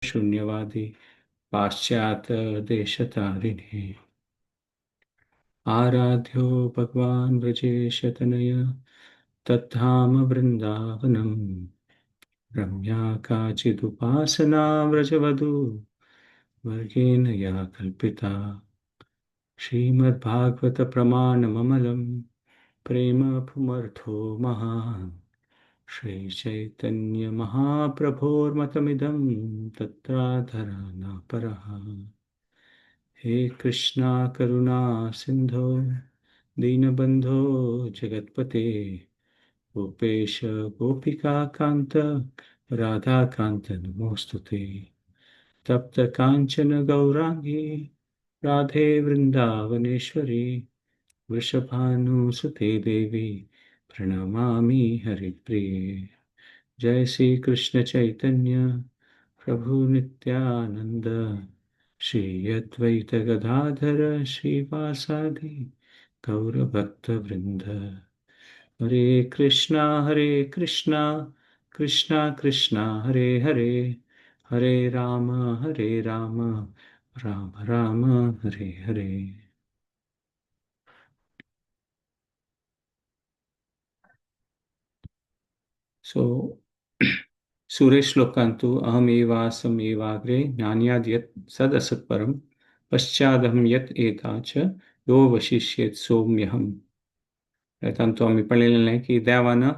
शून्यवादी पाश्चात्यदेशतारिणे। आराध्यो भगवान् व्रजेशतनय तद्धाम वृन्दावनं। रम्या काचिदुपासना व्रजवधू वर्गेण या कल्पिता। श्रीमद्भागवतप्रमाणममलं प्रेम पुमर्थो महान्। श्रीचैतन्यमहाप्रभोर्मतमिदं तत्राधरा परः। हे कृष्णा करुणा सिन्धो दीनबन्धो जगत्पते गोपेश गोपिकान्त राधाकान्त नमोऽस्तु ते। तप्त काञ्चन गौराङ्गी राधे वृन्दावनेश्वरी वृषभानुसुते देवी प्रणमामि हरिप्रिये। जय श्री कृष्ण चैतन्य प्रभु नित्यानंद श्री अद्वैत गदाधर श्रीवासादि गौरभक्तवृंद। हरे कृष्णा हरे कृष्णा कृष्णा कृष्णा हरे हरे, हरे राम हरे राम राम राम हरे हरे। सो सुरेश श्लोकांतु अहमेवासम एवाग्रे नान्याद यत् सदसत् परम पश्चादहम यत् एता च यो वशिष्येत सोम्यहम। तांतूं आमी पळयलेलें की देवान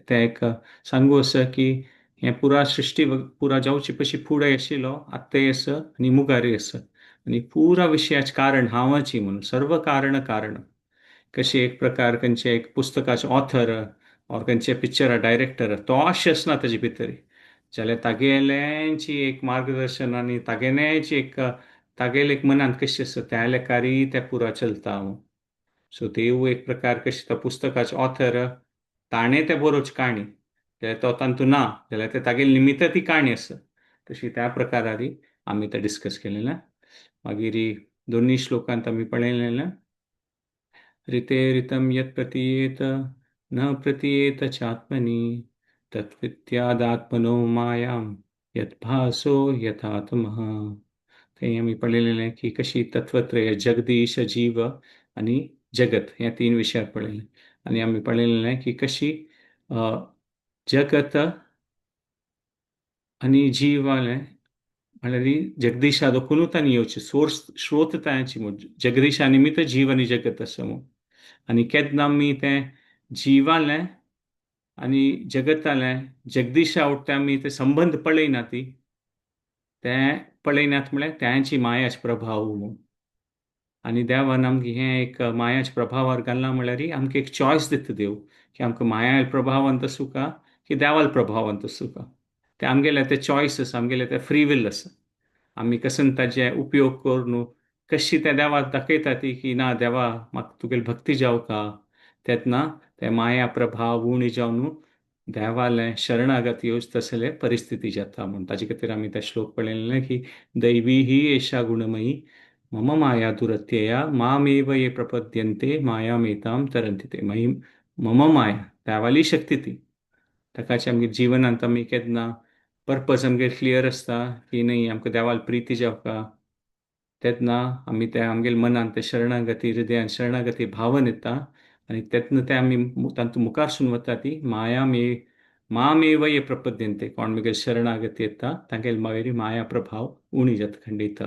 तें एक सांगू आसा की हें पुरा सृश्टी पुरा जावचे पशी फुडें आशिल्लो, आत्ताय आसा आनी मुखारय आसा आनी पुरा विशयाचें कारण हांवाची म्हणून सर्व कारण कारण। कशें एक प्रकार खंयचें एक पुस्तकाचें ऑथर ऑर खंयचे पिक्चरा डायरेक्टर तो अशें आसना ताजे भितर, जाल्यार तागेल्यांची एक मार्गदर्शन आनी तागेल्याची एक तागेले एक मनांत कशें आसा त्या लेखारी तें पुरा चलता। सो देव एक प्रकार कशें तो पुस्तकाचो ऑथर ताणें तें बरोवची काणी, जाल्यार तो तातूंत ना जाल्यार तें तागेले निमित्त ती काणी आसा। तशी त्या प्रकारारी आमी तें डिस्कस केलेलें। मागीर दोनूय श्लोकांत आमी पळयलेलें ऋते ऋतं यत् प्रतीयेत न प्रतीयेत चात्मनि तत्विद्यादात्मनो मायां यद्भासो यथात्मः। थंय आमी पळयलेलें की कशी तत्वत्रय जगदीश जीव आनी जगत ह्या तीन विशयार पळयलें। आनी आमी पळयलेलें की कशी जगत आनी जीवालें म्हळ्यार जगदीशा दोखूनूच तांणी येवचें सोर्स स्रोत तांची म्हूण जगदीशा निमित्त जीव आनी जगत आसा म्हूण। आनी केन्ना आमी तें जिवालें आनी जगतालें जगदीशा वटेन आमी ते संबंद पळयना ती तें पळयनात म्हळ्यार तांची मायाच प्रभाव म्हूण। आनी देवान आमकां हें एक मायाच्या प्रभावार घालना म्हळ्यार आमकां एक चॉयस दिता देव की आमकां माया प्रभावांत आसूं का की देवाल प्रभावांत आसूं का। तें आमगेलें तें चॉयस आसा, आमगेलें तें फ्री will आसा। आमी कसन ताजे उपयोग करून कशी त्या देवाक दाखयता ती की ना देवा म्हाका तुगेली भक्ती जावका, तेन्ना ते माया प्रभाव उणी जावन देवालें शरणागत येवच तसले परिस्थिती जाता म्हूण। ताजे खातीर आमी ते श्लोक पळयलें की दैवी ही एशा गुणमयी मम माया दुरत्यया मामेव ये प्रपद्यन्ते मायामेतां तरन्ति ते। मही मम माया देवाली शक्ती ती ताकाचे आमगे जिवनांत आमी केन्ना पर्पज आमगे क्लियर आसता की न्ही आमकां देवाल प्रिती जावका, तेन्ना आमी ते आमगेले मनांत ते शरणागती हृदयान शरणागती भावन येता आनी तेन्ना ते आमी तातूंत मुखारसून वता ती माया मे मामेव ये प्रपद्यन्ते कोण मागीर शरणागती येता तांगेले मागीर माया प्रभाव उणी जाता खंडीत।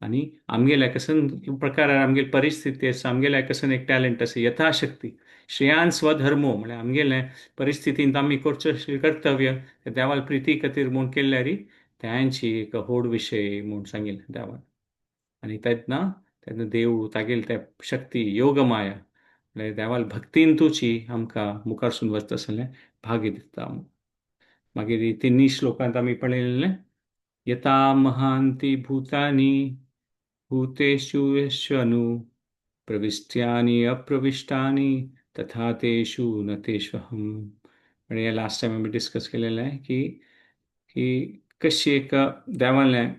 आनी आमगेल्या कसन प्रकार आमगेली परिस्थिती आसा, आमगेल्या कसन एक टॅलंट आसा यथाशक्ती श्रेयान स्वधर्मो म्हळ्यार आमगेले परिस्थितींत आमी करचें कर्तव्य देवाल प्रिती खातीर म्हूण केल्यारी तांची एक व्हड विशय म्हूण सांगिल्लें देवान। आनी तेन्ना तेन्ना देव तागेली ते शक्ती योगमाया म्हळ्यार देवाल भक्तींतूची आमकां मुखारसून वचता आसलें भाग्य दिता। मागीर तिन्ही श्लोकांत आमी पळयलें यथा महांती भूतानी भूतेषु यश्वनु प्रविष्ट्यानि अप्रविष्टानि तथा तेषु न तेष्वहम्। म्हणजे लास्ट टायम आमी डिस्कस केलेलें आहे की की कशी एक देवालें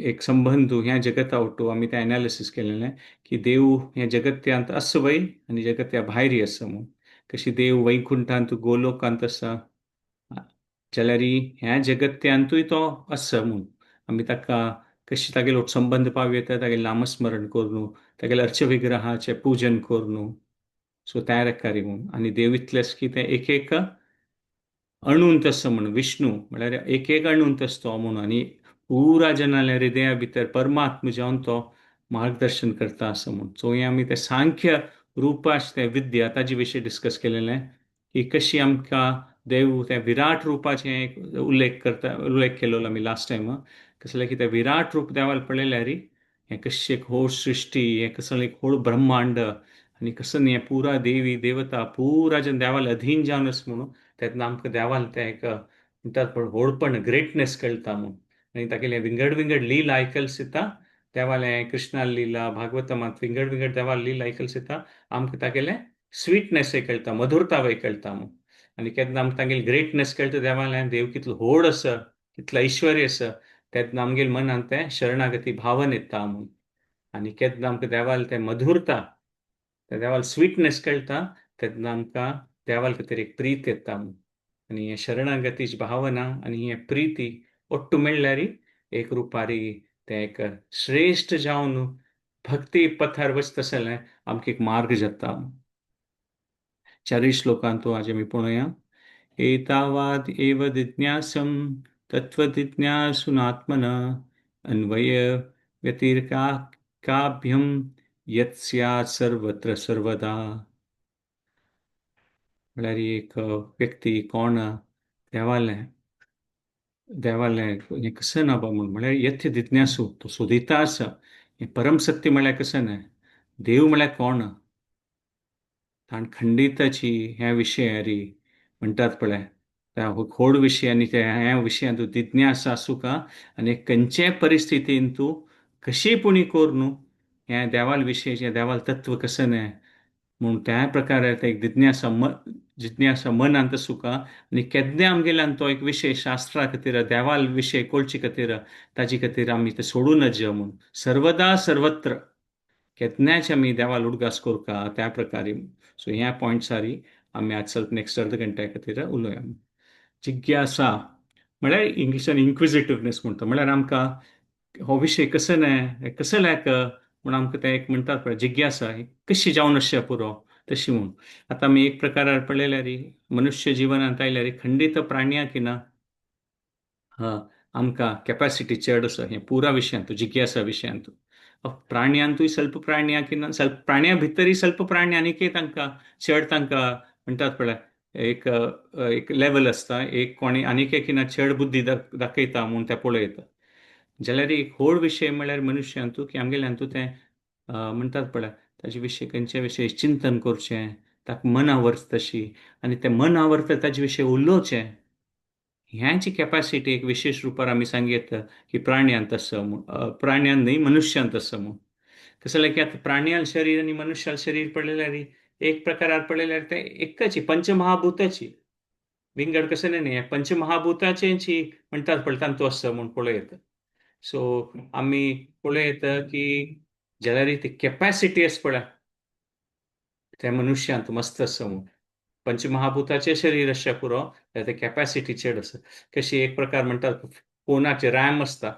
एक संबंध ह्या जगता वटू आमी तें एनालिसीस केलेलें की देव ह्या जगत्यांत आसा वय आनी जगत्या भायरय आसा म्हूण। कशी देव वैकुंठांत गोलोकांत आसा जाल्यार ह्या जगत्यांतूय तो आसा म्हूण आमी ताका कशी तागेलो संबंद पाव येता, तागेलें नामस्मरण करून, तागेले अर्चविग्रहाचें पूजन करून, सो त्या रेकारी म्हूण. आनी देव इतलेंच की तें एक एक अणूंत आसा म्हूण, विष्णू म्हळ्यार एक एक अणूंत आसा तो म्हूण, आनी पुरा जनाल्या हृदया भितर परमात्मा जावन तो मार्गदर्शन करता आसा म्हूण. सो हें आमी तें सांख्य रुपाच तें विद्या ताजे विशीं डिस्कस केलेलें की कशी आमकां देव त्या विराट रुपाचें एक उल्लेख करता, उल्लेख केलेलो आमी लास्ट टायम. कसलें की तें विराट रूप देवाल पळयल्यार हें कशें एक व्हड सृश्टी, हें कसलें एक व्हड ब्रह्मांड, आनी कसं हें पुरा देवी देवता पुरा जन देवाल अधीन जावन आसा म्हणून तेन्ना आमकां देवाल तें एक म्हणटात पण व्हडपण ग्रेटनेस कळटा म्हूण. आनी तागेलें विंगड विंगड लीला आयकल सुद्दां देवालें कृष्णा लीला भागवतमांत विंगड विंगड देवाल लीला आयकल सुद्दां आमकां तागेलें स्वीटनेस कळटा, मधुरतावय कळटा म्हूण. आनी केन्ना आमकां तागेली ग्रेटनेस कळटा देवालें, देव कितलो व्हड आसा, कितलो ऐश्वर्य आसा, तेन्ना आमगेले मनांत तें शरणागती भावन येता म्हूण. आनी केन्ना आमकां देवाल तें मधुरता, त्या देवाल स्वीटनेस कळटा, तेन्ना आमकां देवाल खातीर एक प्रीत येता म्हूण. आनी हें शरणागतीची भावना आनी हें प्रिती ಒಟ್ಟು मेळ्ळ्यार एक रुपारी तें एक श्रेश्ठ जावन भक्ती पथार वचता जाल्यार आमकां एक मार्ग जाता. चारूय श्लोकांतू आज आमी पळोवया. एतावाद एव जिज्ञासं तत्त्वजिज्ञासुनात्मन अन्वय व्यतिरेकाभ्यां यत् स्यात् सर्वत्र सर्वदा. म्हळ्यार एक व्यक्ती कोण देवालें देवालें हें कशें ना बा म्हूण, म्हळ्यार यथ्य जिज्ञासू तो सोदिता आसा हें परम सत्य म्हळ्यार कशें न्हय, देव म्हळ्यार कोण, ताण खंडिताची ह्या विशयारी म्हणटात पळय त्या व्हड विशय. आनी त्या ह्या विशयांत तूं जिज्ञासा आसूं आनी खंयच्याय परिस्थितीन तूं कशी पुणी करून ह्या देवाल विशयाचें देवाल तत्व कशें न्हय म्हूण त्या प्रकारे ते एक जिज्ञासा जिज्ञासा मनांत आसूंक. आनी केन्ना आमगेल्यान तो एक विशय शास्त्रा खातीर देवाल विशय कळचे खातीर ताजे खातीर आमी ते सोडूं नज म्हूण सर्वदा सर्वत्र केन्नाच आमी देवाल उडगास करता त्या प्रकारे. सो ह्या पॉयंट्सारी आमी आज ಸ್ವಲ್ಪ नेक्स्ट अर्द घंट्या खातीर उलोवया. जिज्ञासा म्हळ्यार इंग्लिशान इन्क्विजिटिवनेस म्हणटा, म्हळ्यार आमकां हो विशय कसो न्हय कसो लायक म्हूण आमकां तें एक म्हणटात पळय जिज्ञासा कशी जावन आसच्या पुरो तशी म्हूण. आतां आमी एक प्रकारार पळयल्यार मनुष्य जिवनांत आयल्यार खंडीत प्राण्या की ना आमकां कॅपॅसिटी चड आसा हें पुरा विशयांत जिज्ञासा विशयांत. प्राण्यांतूय स्वल्प प्राण्या की ना, स्वल्प प्राण्या भितरय स्वल्प प्राणी आनीकय तांकां चड तांकां म्हणटात पळय एक एक लेवल आसता, एक कोणी आनीक की ना चड बुद्धी दाखयता म्हूण तें पळयता. जाल्यार एक व्हड विशय म्हळ्यार मनुष्यांतू की आमगेल्यांतू तें म्हणटात पळय ताजे विशय खंयच्या विशय चिंतन करचें, ताका मना व्हरता तशी आनी तें मना व्हरता ताजे विशय उलोवचें, ह्याची कॅपॅसिटी एक विशेश रुपार आमी सांगयत की प्राण्यांत आसा म्हूण, प्राण्यांत न्हय मनुष्यांत आसा म्हूण. कसं जाल्यार की आतां प्राण्याल शरीर आनी मनुष्याल शरीर पळयल्यार एक प्रकारार पळयल्यार तें एकच पंचमहाभूताची विंगड कसं न्हय, पंचमहाभूताचेंची म्हणटात पळय तांतू आसा म्हूण पळयता. सो आमी पळयता की जाल्यार ती कॅपॅसिटी आसा पळय त्या मनुष्यांत मस्त आसा म्हूण. पंचमहाभूताचें शरीर आसच्या पुरो ते कॅपॅसिटी चड आसा. कशी एक प्रकार म्हणटात फोनाचे रॅम आसता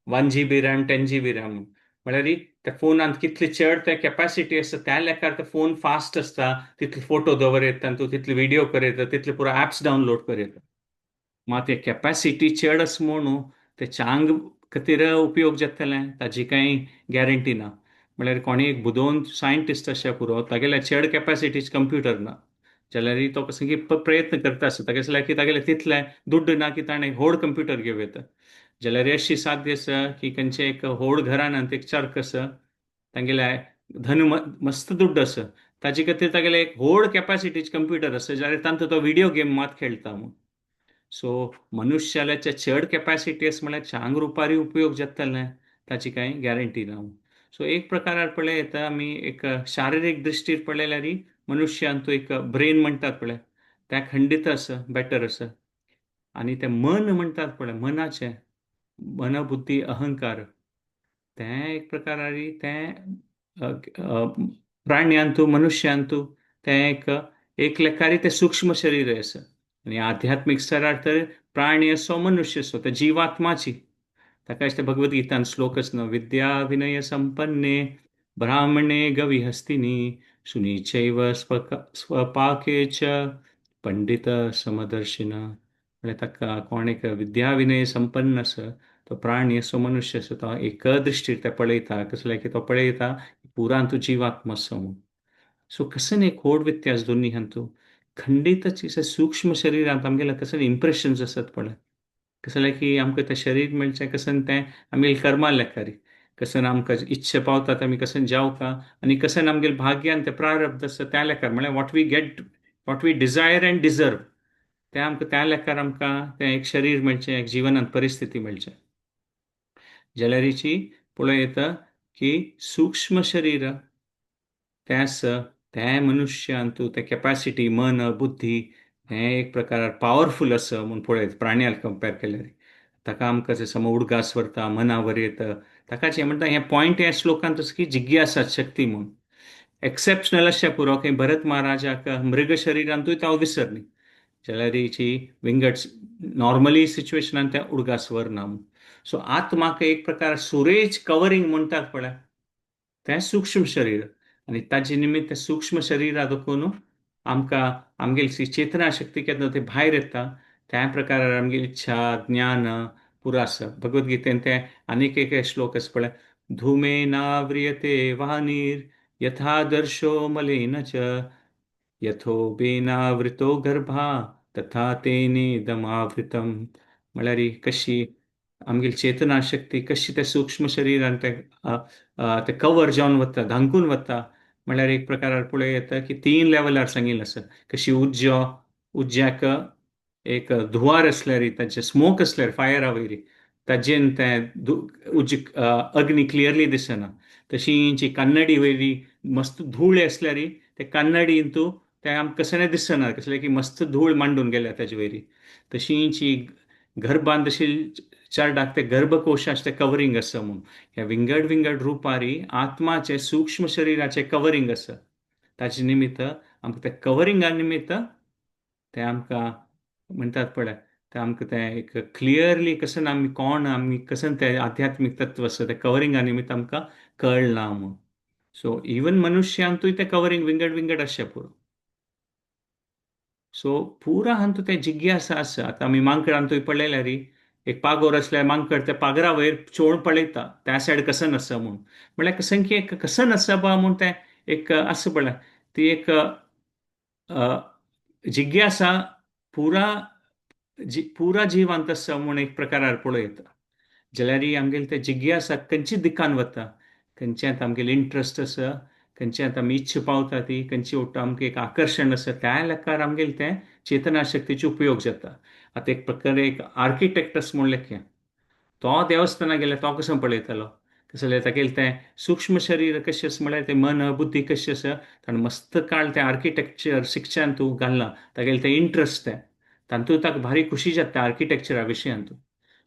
1 GB RAM 10 GB RAM, म्हळ्यार त्या फोनांत कितली चड ते कॅपॅसिटी आसता त्या लेखार ते फोन फास्ट आसता, तितले फोटो दवर येता तूं, तितले व्हिडियो कर येता, तितले पुरो ऍप्स डावनलोड कर येता. मात ते कॅपॅसिटी चड आसा म्हणून ते चांग खातीर उपयोग जातलें ताजी कांय गॅरंटी ना. म्हळ्यार कोणी एक बुदवंत सायंटिस्ट आसच्या पुरो तागेल्या चड कॅपॅसिटीच कंप्युटर ना जाल्यार तो कसो की प्रयत्न करता आसता, ताका जाल्यार की तागेले तितले दुड्ड ना की ताणें व्हड कंप्युटर घेवं येता. जाल्यार अशी साध्य आसा की खंयचे एक व्हड घराण्यांत एक चर्क आसा, तांगेले धन मस्त दुड्ड आसा, ताजे खातीर तागेले एक व्हड कॅपॅसिटीच कंप्युटर आसा जाल्यार तांचो तो व्हिडियो गेम मात खेळटा म्हूण. सो मनुष्याच्या चड कॅपॅसिटी आसा म्हळ्यार चांग रुपारी उपयोग जातले ताची कांय गॅरंटी ना. सो एक प्रकारार पळयता आमी एक शारिरीक दृश्टीर पळयल्यार मनुष्यान तो एक ब्रेन म्हणटात पळय त्या खंडीत आसा, बेटर आसा. आनी तें मन म्हणटात पळय मनाचें मन बुद्धी अहंकार तें एक प्रकारारी तें प्राण्यांतू मनुष्यांतू तें एक एक लेखारी तें सूक्ष्म शरीर आसा. आनी आध्यात्मीक स्तरार तर प्राणी असो मनुष्य असो, त्या जिवात्माची. ताका ते भगवद्गीतान श्लोकच न, विद्या विनय संपन्ने ब्राह्मणे गविहस्तिनी सुनीचैव स्वपाके च पंडित समदर्शिन. म्हळ्यार ताका कोण एक विद्या विनय संपन्न आसा तो प्राणी असो मनुष्य आसा, तो एक दृश्टीर ते पळयता, कसले की तो पळयता पुरान तूं जिवात्मा आसा म्हूण. सो कसन एक व्हड व्यत्यास दोन्ही हातूंत. खंडीतच सूक्ष्म शरिरांत आमगेले कसन इम्प्रेशन्स आसत पळय, कसलें की आमकां तें शरीर मेळचें कसन तें आमगेले कर्मा लेखारी, कसन आमकां इच्छा पावतात आमी कसन जावका आनी कसन आमगेले भाग्यान तें प्रारब्ध आसा त्या लेखार, म्हळ्यार what we get, what we desire and deserve, तें आमकां त्या लेखार आमकां तें एक शरीर मेळचें, एक जिवनांत परिस्थिती मेळचें. जाल्यारीची पळोवं येता की सूक्ष्म शरीर तें आसा तें मनुष्यांतू तें कॅपॅसिटी मन बुद्धी हें एक प्रकार पावरफूल आसा म्हूण पळयत प्राण्याक कंपेर केल्यार. ताका आमकां सम उडगास व्हरता, मना येता, ताकाच हें म्हणटा हें पॉयंट ह्या श्लोकांत आसा की जिज्ञासा शक्ती म्हूण एक्सेप्शनल अशें पुरो की भरत महाराजाक मृग शरिरांतूय तो विसरनी जाल्यारीची विंगड नॉर्मली सिच्युएशनान तें उडगास व्हरना म्हूण. सो आत्माक एक प्रकार सुरेज कवरींग म्हणटात पळय तें सूक्ष्म शरीर, आनी ताजे निमित्त सूक्ष्म शरीरा देखून आमकां आमगेली चेतना शक्ती केन्ना ते भायर येता त्या प्रकार आमगेली इच्छा ज्ञान पुरो आसा. भगवद्गीतेन तें आनीक एक श्लोक आसा पळय, धूमेनाव्रियते वाहनीर यथादर्शो मलेन च यथोबेनावृतो गर्भा तथा तेनेदमावृतम. म्हळ्यार कशी आमगेली चेतना शक्ती कशी त्या सूक्ष्म शरिरान तें तें कवर जावन वता, धांकून वता. म्हळ्यार एक प्रकारार पळोवं येता की तीन लेवलार सांगिल्लें आसा, कशी उज्जो उज्ज्याक एक धुवार आसल्यार ताचें स्मोक आसल्यार फायरा वयरी ताजेन तें उज अग्नी क्लियरली दिसना, तशी कन्नडी वयली मस्त धूळ आसल्यार ते कन्नडीन तूं तें आमकां कसलें दिसना, कसलें की मस्त धूळ मांडून गेल्या ताजे वयरी. तशींची गर्भान तशी चेरडाक ते गर्भकोशाचें तें कवरींग आसा म्हूण ह्या विंगड विंगड रुपारी आत्माचें सूक्ष्म शरिराचें कवरींग आसा. ताजे निमित्त आमकां तें कवरिंगा निमित्त तें आमकां म्हणटात पळय तें आमकां तें एक क्लियरली कसन आमी कोण आमी कसन तें आध्यात्मीक तत्व आसा तें कवरिंगा निमित्त आमकां कळना म्हूण. सो इवन मनुष्यांतूय तें कवरींग विंगड विंगड आसचें पुरो. सो पुरा हातूंत तें जिज्ञासा आसा. आतां आमी मांकडांतूय पळयल्यार एक पागोर आसल्यार मांकड त्या पागरा वयर चोवन पळयता त्या सायड कसन आसा म्हूण, म्हळ्यार कसन की एक कसन आसा बा म्हूण तें एक आसा पळय ती एक जिज्ञासा पुरा पुरा जिवांत आसा म्हूण एक प्रकारार पळयता. जाल्यार आमगेली ते जिज्ञासा खंयची दिकान वता, खंयच्यात आमगेले इंट्रस्ट आसा, खंयच्यात आमी इच्छा पावता ती, खंयची वटा आमकां एक आकर्शण आसा, त्या लेखार आमगेले तें चेतना शक्तीचो उपयोग जाता. आतां एक प्रकारे एक आर्किटेक्ट आसा म्हूण लेखया, तो देवस्थाना गेल्यार तो कसो पळयतलो, कसो तागेलें तें सूक्ष्म शरीर कशें आसा म्हळ्यार तें मन बुद्धी कशी आसा, ताणें मस्त काळ तें आर्किटेक्चर शिक्षण तूं घालना, तागेलें तें इंट्रस्ट तें तातूंत ताका भारी खुशी जाता आर्किटेक्चरा विशयांतू.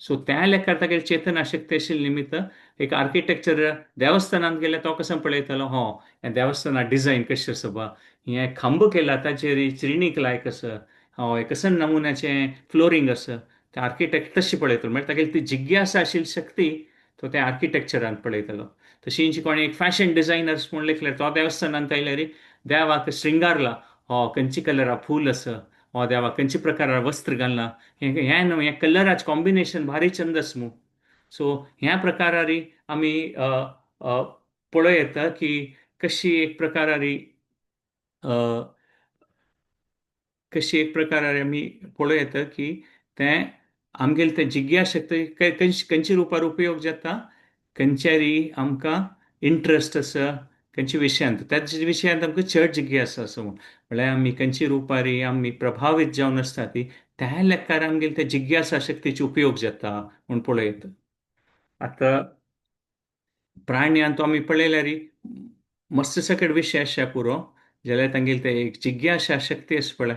सो त्या लेखार तागेली चेतना शक्ती आशिल्ले निमित्त एक आर्किटेक्चर देवस्थानांत गेल्यार तो कसो पळयतलो, हो हें देवस्थाना डिजायन कशें आसा बा, हें खांब केला ताचेर श्रेणीक लायक आसा, हय कसन नमुन्याचें फ्लोरींग आसा, तें आर्किटेक्ट तशें पळयतलो. म्हळ्यार तागेली ती जिज्ञासा आशिल्ली शक्ती तो त्या आर्किटेक्चरान पळयतलो. तशींच कोणी एक फॅशन डिजायनर्स म्हूण लेखल्यार तो देवस्थानांत आयल्यार देवाक श्रृंगारला, हो खंयची कलरा फूल आसा, हो देवा खंयचे प्रकारा वस्त्र घालना, हें न्हू हें कलराचें कॉम्बिनेशन भारी चंद आसा म्हूण. सो ह्या प्रकारारी आमी पळोवं येता की कशी एक प्रकारारी कशी एक प्रकारारी आमी पळोवं येता की तें आमगेलें तें जिज्ञाशक्ती खंयच्या रुपार उपयोग जाता, खंयच्यारी आमकां इंट्रस्ट आसा खंयच्या विशयांत, त्याच विशयांत आमकां चड जिज्ञासा आसा म्हूण. म्हळ्यार आमी खंयच्या रुपारी आमी प्रभावीत जावन आसता ती त्या लेखार आमगेले त्या जिज्ञासा शक्तीचो उपयोग जाता म्हूण पळोवं येता. आतां प्राण्यांत आमी पळयल्यार मस्त सकट विशय आसच्या पुरो, जाल्यार तांगेली ते एक जिज्ञासा शक्ती आसा पळय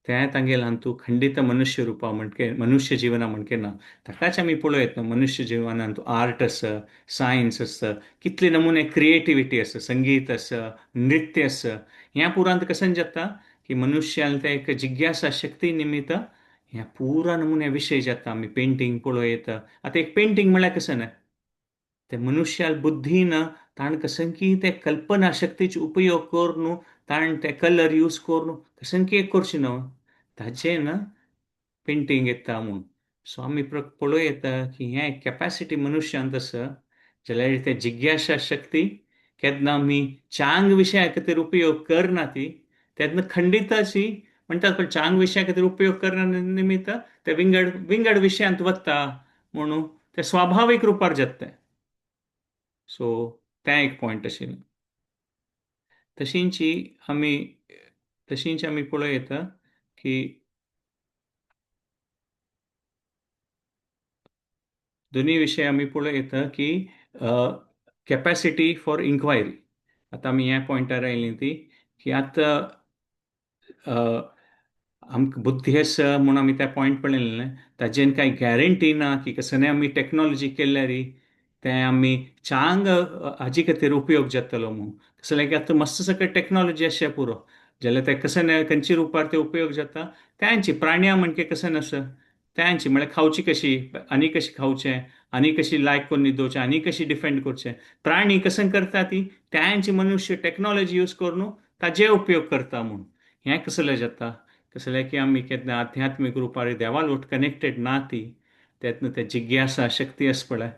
तें तांगेले हातूंत खंडीत मनुष्य रुपा म्हणके मनुष्य जिवना म्हणके ना, ताकाच आमी पळोवं येता. मनुष्य जिवनांत आर्ट आसा, सायन्स आसा, कितले नमुने क्रिएटिविटी आसा, संगीत आसा, नृत्य आसा, ह्या पुरांत कशें जाता की मनुष्यान तें एक जिज्ञासा शक्ती निमित्त ह्या पुरा नमुन्या विशय जाता. आमी पेंटींग पळोवं येता. आतां एक पेंटींग म्हळ्यार कशें न्हय, ते मनुष्याल बुद्धीन ताणें कशें की ते कल्पना शक्तीचो उपयोग करून ताणें ते कलर यूज करून कशें की करचें न्हू, ताजें न पेंटींग येता म्हूण. सो आमी पळोवं येता की हें कॅपॅसिटी मनुष्यांत आसा, जाल्यार ते जिज्ञासा शक्ती केन्ना आमी चांग विशया खातीर उपयोग करना ती तेन्ना खंडिताची म्हणटात. पण चांग विशया खातीर उपयोग करना निमित्त ते विंगड विंगड विशयांत वता म्हणून ते स्वाभावीक रुपार जाता. सो तें एक पॉयंट आशिल्लें. तशींची आमी तशींच आमी पळोवं येता की दोनूय विशय आमी पळोवं येता की कॅपॅसिटी फॉर इन्क्वायरी. आतां आमी ह्या पॉयंटार आयलीं ती की आतां आमकां बुद्धी आसा म्हूण आमी त्या पॉयंट पळयलें, ताजेन कांय गॅरंटी ना की कसलें आमी टॅक्नोलॉजी केल्यार तें आमी चांग हाजे खातीर उपयोग जातलो म्हूण. कसलें की आतां मस्त सगळें टॅक्नोलॉजी आसा पुरो, जाल्यार तें कशें न्हय खंयच्या रुपार ते उपयोग जाता तेंची प्राण्या म्हणके कशें नासा तेंची म्हळ्यार खावची कशी आनी कशी खावचें आनी कशी लायक करून न्हिदोवचें आनी कशी डिफेंड करचें, प्राणी कशें करता ती तेंची मनुष्य टॅक्नोलॉजी यूज करून ताजे उपयोग करता म्हूण. हें कसलें जाता, कसलें की आमी केन्ना आध्यात्मीक रुपार देवा लोट कनेक्टेड ना ती तेन्ना ते जिज्ञासा शक्ती आसा पळय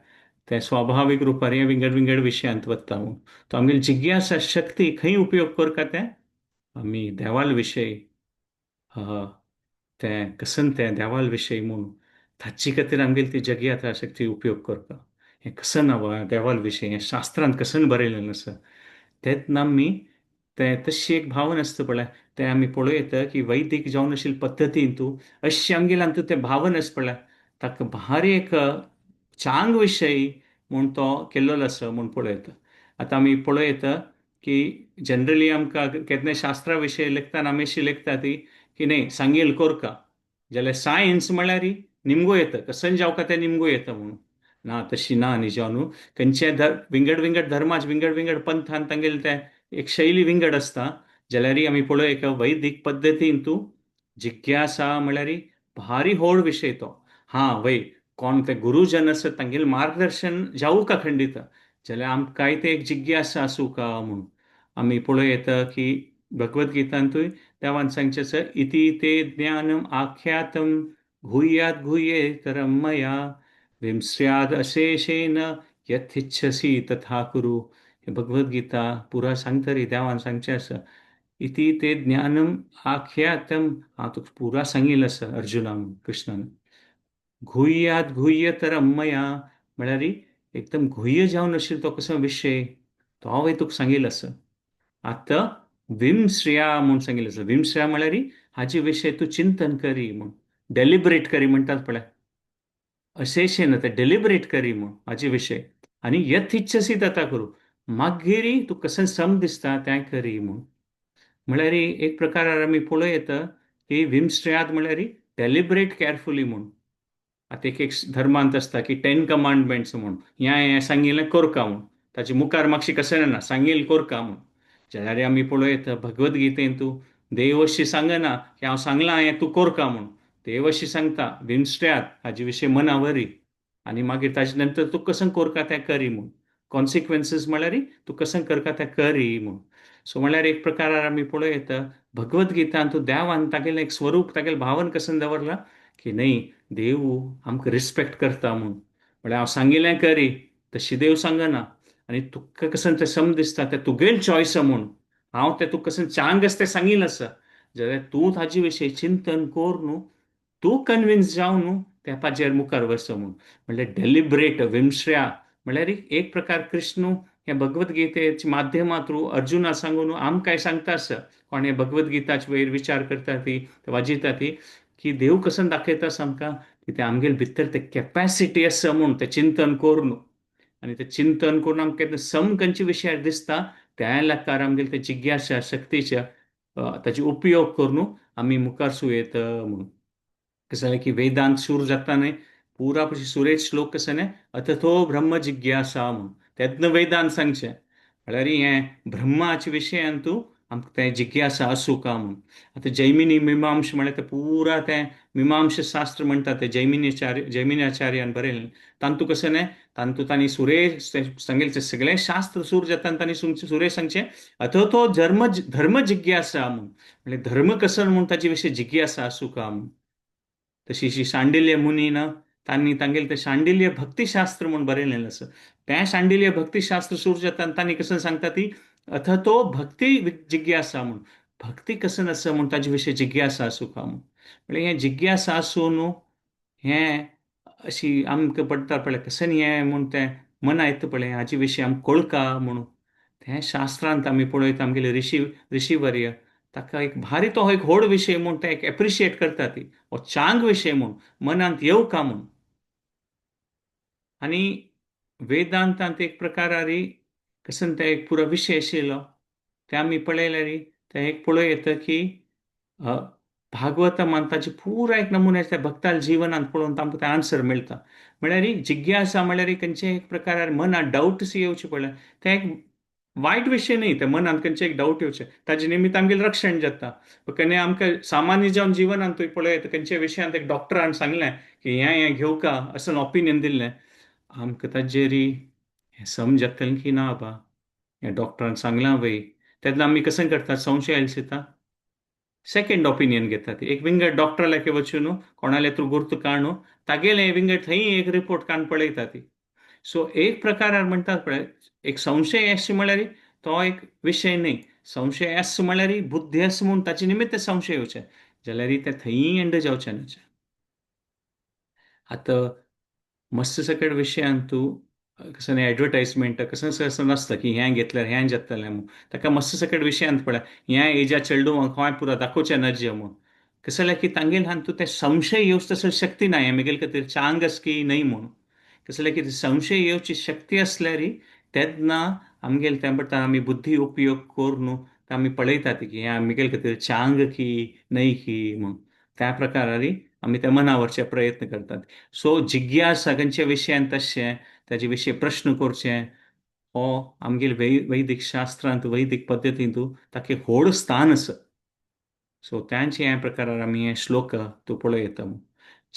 ते स्वाभावीक रुपार हे विंगड विंगड विशयांत वता म्हूण. तो आमगेली जिज्ञासा शक्ती खंय उपयोग करता तें आमी देवाल विशय तें कसन तें देवाल विशय म्हूण ताचे खातीर आमगेली ती जिज्ञासा शक्ती उपयोग करता. हें कसन वा देवाल विशय हें शास्त्रांत कसन बरयलेलें आसा तेन्ना आमी तें तशी एक भावना आसता पळय तें आमी पळोवं येता की वैदीक जावन आशिल्ले पद्दतीन तूं अशें आमगेलें आमकां तें भावना आसा पळय ताका भारी एक चांग विशय म्हूण तो केल्लो आसा म्हूण पळोवं येता. आतां आमी पळोवं येता की जनरली आमकां केन्नाय शास्त्रा विशय लेखतना आमी अशी लेखता ती की न्ही सांगील कोरका, जाल्यार सायन्स म्हळ्यार निमगो येता कसन जावका तें निमगो येता म्हणून ना, तशी ना न्ही जावन खंयचे विंगड विंगड धर्माच विंगड विंगड पंथान तांगेले तें एक शैली विंगड आसता. जाल्यार आमी पळोवया एका वैदीक पद्दतीन तूं जिज्ञासा म्हळ्यार भारी होड विशय तो. हां वय कोण ते गुरुजन आसा तांगेलें मार्गदर्शन जावूं का खंडीत, जाल्यार आमकांय ते एक जिज्ञासा आसूं का म्हूण. आमी पळोवं येता की भगवद्गीतांतूय देवान सांगचें आसा इति ते ज्ञानम आख्यातम भूयात भूयेतरम मया विमस्याद अशेषेण यथिच्छसी तथा कुरु. हे भगवद्गीता पुरा सांगतरी देवान सांगचें आसा इति ते ज्ञानम आख्यातम, हांव तुका पुरा सांगिल्लें आसा अर्जुनाक कृष्णान. घुयात घुयतरम मया म्हळ्यार एकदम घुय जावन आशिल्लो तो कसो विशय तो हांवें तुका सांगिल्लो आसा. आतां विमश्रिया म्हूण सांगिल्लें आसा. विमश्रिया म्हळ्यार हाजे विशय तूं चिंतन करी म्हूण, डेलिबरेट करी म्हणटात पळय, अशेंशें ना तें डेलिबरेट करी म्हूण हाजे विशय. आनी यथ इच्छसी तथा करू, मागीर तूं कशें सम दिसता तें करी म्हूण. म्हळ्यार एक प्रकार आमी पळोवं येता की विमश्रियात म्हळ्यार डेलिबरेट केअरफुली म्हूण. आतां एक एक धर्मांत आसता की 10 कमांडमेंट्स म्हूण, ह्या हें सांगिल्लें कोरका म्हूण, ताचे मुखार मातशें कशें ना सांगील कोरका म्हूण. जाल्यार आमी पळोवं येता भगवद्गीतेंत तूं देव अशी सांगना की हांव सांगलां हें तूं कोरका म्हूण, देव अशी सांगता विमश्रियात हाजे विशीं मना वरी आनी मागीर ताजे नंतर तूं कशें कोरका तें करी म्हूण. कॉन्सिक्वन्सीस म्हळ्यार तूं कशें करका तें करी म्हूण. सो म्हळ्यार एक प्रकारार आमी पळोवं येता भगवद्गीतांत तूं देवान तागेलें एक स्वरूप तागेलें भावन कशें दवरलां की न्हय देव आमकां रिस्पेक्ट करता म्हूण. म्हळ्यार हांव सांगिल्लें करी तशी देव सांगना आनी तुका कशें तें सम दिसता तें तुगेल चॉयस म्हूण, हांव तें तुका कशें चांग आसा तें सांगिल्लें आसा, जाल्यार तूं ताजे विशीं चिंतन कर न्हू, तूं कन्विन्स जावं न्हू त्या पाजेर मुखार वचो म्हूण. म्हळ्यार डेलिबरेट विमश्रिया म्हळ्यार एक प्रकार कृष्ण हे भगवद्गीतेच्या माध्यमा थ्रू अर्जुना सांगून आमकांय सांगता आसा कोण हे भगवद्गीताचे वयर विचार करता ती वाजयता ती की देव कसन दाखयता आमकां की ते आमगेले भितर ते कॅपॅसिटी आसा म्हूण तें चिंतन करून आनी तें चिंतन करून आमकां सम खंयच्या विशयार दिसता त्या लेखार आमगेले ते जिज्ञासा शक्तीच्या ताचे उपयोग करून आमी मुखार सुयेत म्हणून. कसं जालें की वेदांत सुरू जाता न्हय पुरा पशी सुरेश श्लोक कसं न्हय अथतो ब्रह्म जिज्ञासा म्हणून तेन्ना वेदांत सांगचें म्हळ्यार हें ब्रह्माच्या विशयान तूं आमकां तें जिज्ञासा आसूं का म्हूण. आतां जैमिनी मिमांश म्हळ्यार तें पुरा तें मिमांश शास्त्र म्हणटा तें जैमिनीचार्य जैमिनाचार्यान बरयलें. तांतू कशें न्हय, तांतू तांणी सुरेश सांगेलें तें सगळें शास्त्र सूर जाता आनी तांणी सुरेश सांगचें अथो तो धर्म धर्म जिज्ञासा म्हूण, म्हळ्यार धर्म कसो म्हूण ताचे विशीं जिज्ञासा आसूं का म्हूण. तशी श्री शांडिल्य मुनी न तांणी तांगेलें तें शांडिल्य भक्तिशास्त्र म्हूण बरयलेलें आसा. तें शांडिल्य भक्तिशास्त्र सूर जाता आनी तांणी कसो सांगता ती अथ तो भक्ती जिज्ञासा म्हूण, भक्ती कसन आसा म्हूण ताजे विशीं जिज्ञासा आसूं का म्हूण. म्हळ्यार हें जिज्ञासा आसूं न्हू हें अशी आमकां पडटा पळय कशें हें म्हूण तें मना येता पळय हाजे विशीं आमकां कळका म्हणून तें शास्त्रांत आमी पळयता. आमगेले ऋषी ऋषीवर्य ताका एक भारी तो एक व्हड विशय म्हूण ते एक एप्रिशिएट करता ती हो चांग विशय म्हूण मनांत येवका म्हूण. आनी वेदांतांत एक प्रकारारी कसन ते एक पुरो विशय आशिल्लो ते आमी पळयल्यार ते एक पळोवं येता की भागवतमान ताचे पुरा एक नमुने त्या भक्ताल जिवनांत पळोवन तांकां ते आन्सर मेळटा. म्हळ्यार जिज्ञासा म्हळ्यार खंयचे एक प्रकारार मनांत डावट्स येवचे पडले ते एक वायट विशय न्ही, ते मनांत खंयचे एक डावट येवचे ताजे निमित्त आमगेलें रक्षण जाता. केन्ना आमकां सामान्य जावन जिवनांत तुवें पळयत खंयच्या विशयांत एक डॉक्टरान सांगलें की हें हें घेवका असो ओपिनियन दिल्लें आमकां ताजेर हें समजतलें की ना बा हें डॉक्टरान सांगलां वय, तेन्ना आमी कशें करतात संशय आयले दिता सेकंड ओपिनियन घेतात. एक विंगड डॉक्टरा लागीं वचून कोणाले थ्रू गुर्त काडून तागेलें विंगड थंय एक रिपोर्ट काडून पळयता ती. सो एक प्रकारार म्हणटात पळय एक संशय आसचे म्हळ्यार तो एक विशय न्ही, संशय आसचो म्हळ्यार बुद्धी आसा म्हूण ताचे निमित्त संशय येवचें जाल्यार तें थंय एंड जावचें न्हय. आतां मस्त सकट विशयांत तूं कसलें एडवर्टायजमेंट कसलें कसलें नासता की हें घेतल्यार हें जातलें म्हूण, ताका मस्त सकट विशयांत पळय ह्या एजा चेडूंक खंय पुरो दाखोवचें नजय म्हूण, कशें जाल्यार की तांगेल हातूंत तें संशय येवचो तसो शक्ती ना हें म्हगेले खातीर चांग आसा की न्हय म्हूण. कशें जाल्यार की संशय येवची शक्ती आसल्यार तेन्ना आमगेले तें म्हणटा आमी बुद्धी उपयोग करून आमी पळयतात की हें म्हगेले खातीर चांग की न्हय की म्हूण, त्या प्रकारारी आमी त्या मनावरचे प्रयत्न करतात. सो जिज्ञासा खंयच्या विशयांत तशें ताजे विशीं प्रश्न करचे हो आमगेले वैदिक शास्त्रांत वैदिक पद्दतींत ताका एक व्हड स्थान आसा. सो तांचे ह्या प्रकारार आमी हे श्लोक तूं पळयता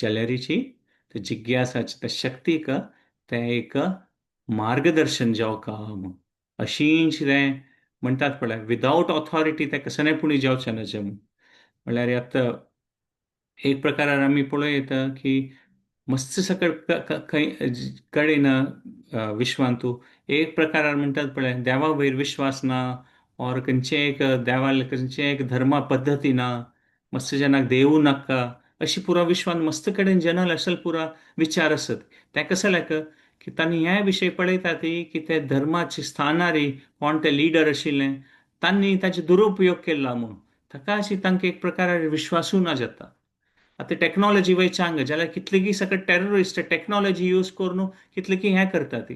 जाल्यारीची ते जिज्ञासाचे त्या शक्तीक तें एक मार्गदर्शन जावका म्हूण अशींच तें म्हणटात पळय विदावट ऑथॉरिटी तें कसलें पूण जावचें ना म्हूण. म्हणल्यार आतां एक प्रकारार आमी पळयता की मस्त सकट खंय कडेन विश्वांतू एक प्रकारार म्हणटात पळय देवा वयर विश्वास ना और खंयचें एक देवाल खंयचें एक धर्मा पद्दती ना, मस्त जनाक देवू नाका अशी पुरा विश्वान मस्त कडेन जनरल असल पुरा विचार आसत. तें कशें लायक की तांणी ह्या विशय पळयतात की ते धर्माचे स्थानारी कोण ते लिडर आशिल्ले तांणी ताचे दुरुपयोग केला म्हूण ताका अशी तांकां एक प्रकारार विश्वासूय ना जाता. आतां टॅक्नॉलॉजी वय चांग जाल्यार कितलेगी सकट टेररिस्ट टॅक्नॉलॉजी यूज करून कितले की हें करता ती.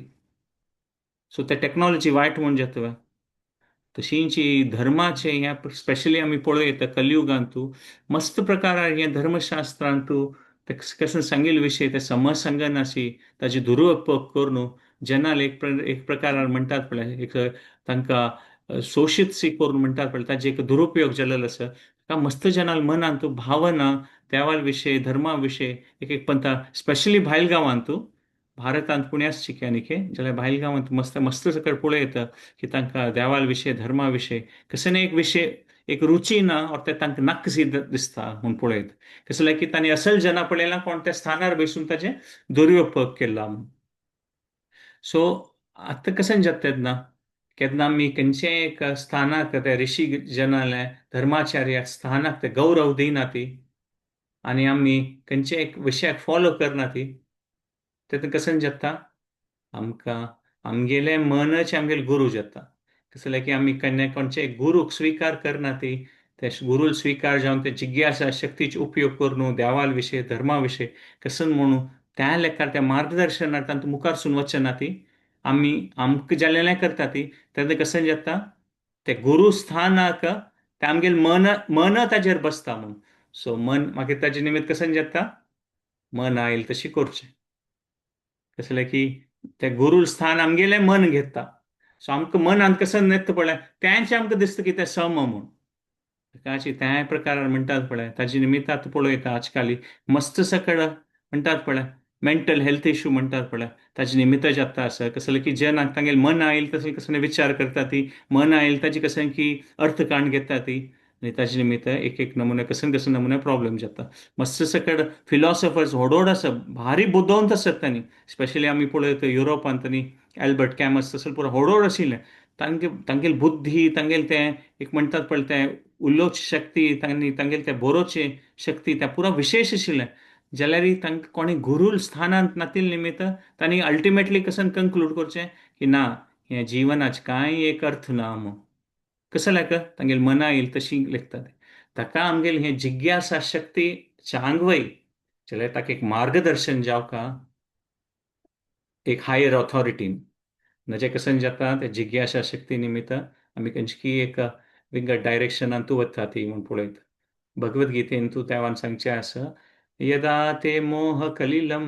सो ते टॅक्नॉलॉजी वायट म्हूण जाता. तशींच धर्माचे हें स्पेशली आमी पळोवं कलियुगांतू मस्त प्रकारार हें धर्मशास्त्रांतू ते कशें सांगिल्ले विशय ते समज सांगनाशी ताजे दुरुपयोग करून जनाल एक एक प्रकारार म्हणटात पळय एक तांकां शोशीत सी करून म्हणटात पळय ताजे एक दुरुपयोग जाल्लो आसा. ताका मस्त जनाल मनांत भावना देवा विशय धर्मा विशय एक एक पंथा स्पेशली भायल गांवांतू भारतांत पुण्याच शिक्यानिके जाल्यार भायल गांवांत मस्त मस्त सकट पळयता की तांकां देवा विशय धर्मा विशय कशें न्ही एक विशय एक रुची ना और ते तांकां नाका दिसता म्हूण पळयत कशें जाल्यार की तांणी असल जना पळयला कोण त्या स्थानार बसून ताजें दुरुपयोग केला म्हूण. सो आतां कशें जाता तेन्ना केन्ना आमी खंयचेय एक स्थानाक ते ऋषी जनाले धर्माचार्याक स्थानाक ते गौरव दिना ती आनी आमी खंयचे एक विशयाक फॉलो करना ती तेन्ना कशें जाता आमकां आमगेलें मनच आमगेले गुरू जाता. कशें जाल्यार की आमी केन्ना कोणचे गुरूक स्विकार करना ती ते गुरूल स्विकार जावन ते जिज्ञासा शक्तीचो उपयोग करून देवाल विशय धर्मा विशय कशें म्हणून त्या लेखार त्या मार्गदर्शनार तांतूं मुखार सून वचना ती आमी आमकां जाल्लें करता ती तेन्ना कशें जाता ते गुरू स्थानाक ते आमगेलें मन मन ताजेर बसता म्हूण. सो मन मागीर ताजे निमित्त कशें जाता मन आयल तशी करचें. कशें जाल्यार की ते गुरू स्थान आमगेलें मन घेता. सो आमकां मनांत कसं नेत्त पळय तेंच आमकां दिसता की तें सम म्हूण. ताची त्या प्रकारान म्हणटात पळय ताजी निमित्त आतां पळयता आजकाल मस्त सकळ म्हणटात पळय मेंटल हेल्थ इश्यू म्हणटात पळय ताजे निमित्त जाता आसा. कसलें की जनाक तांगेले मन आयल तसलें कसलें विचार करता ती, मन आयल ताजी कसलें की अर्थ काण घेता ती, आनी ताजे निमित्त एक एक नमुने कसले कसले नमुने प्रॉब्लेम जाता. मस्त सकड फिलॉसॉफर्स व्हड व्हड आसा, भारी बुदवंत आसत तांणी. स्पेशली आमी पळयता युरोपांत तांणी अल्बर्ट कॅमस तसले पुरो व्हड व्हड आशिल्ले. तांगे तांगेली बुद्धी, तांगेले तें एक म्हणटात पळय तें उलोवची शक्ती, तांणी तांगेले तें बरोवची शक्ती तें पुरो विशेश आशिल्लें. जाल्यार तांकां कोणी गुरूल स्थानांत नातिल्ले निमित्त तांणी अल्टिमेटली कसन कंक्लूड करचें की ना, हें जिवनाच कांय एक अर्थ ना म्हूण. कसो लायक तांगेले मना येयल तशी लेखतात. ताका आमगेली हें जिज्ञासा शक्ती चांगवय जाल्यार ताका एक मार्गदर्शन जावका एक हायर ऑथॉरिटीन. नजे कसन जाता ते जिज्ञासा शक्ती निमित्त आमी खंयची एक विंगड डायरेक्शनान तूं वता ती म्हूण पळयता. भगवद्गीतेन तूं देवान सांगचें आसा, यदा ते मोह कलिलं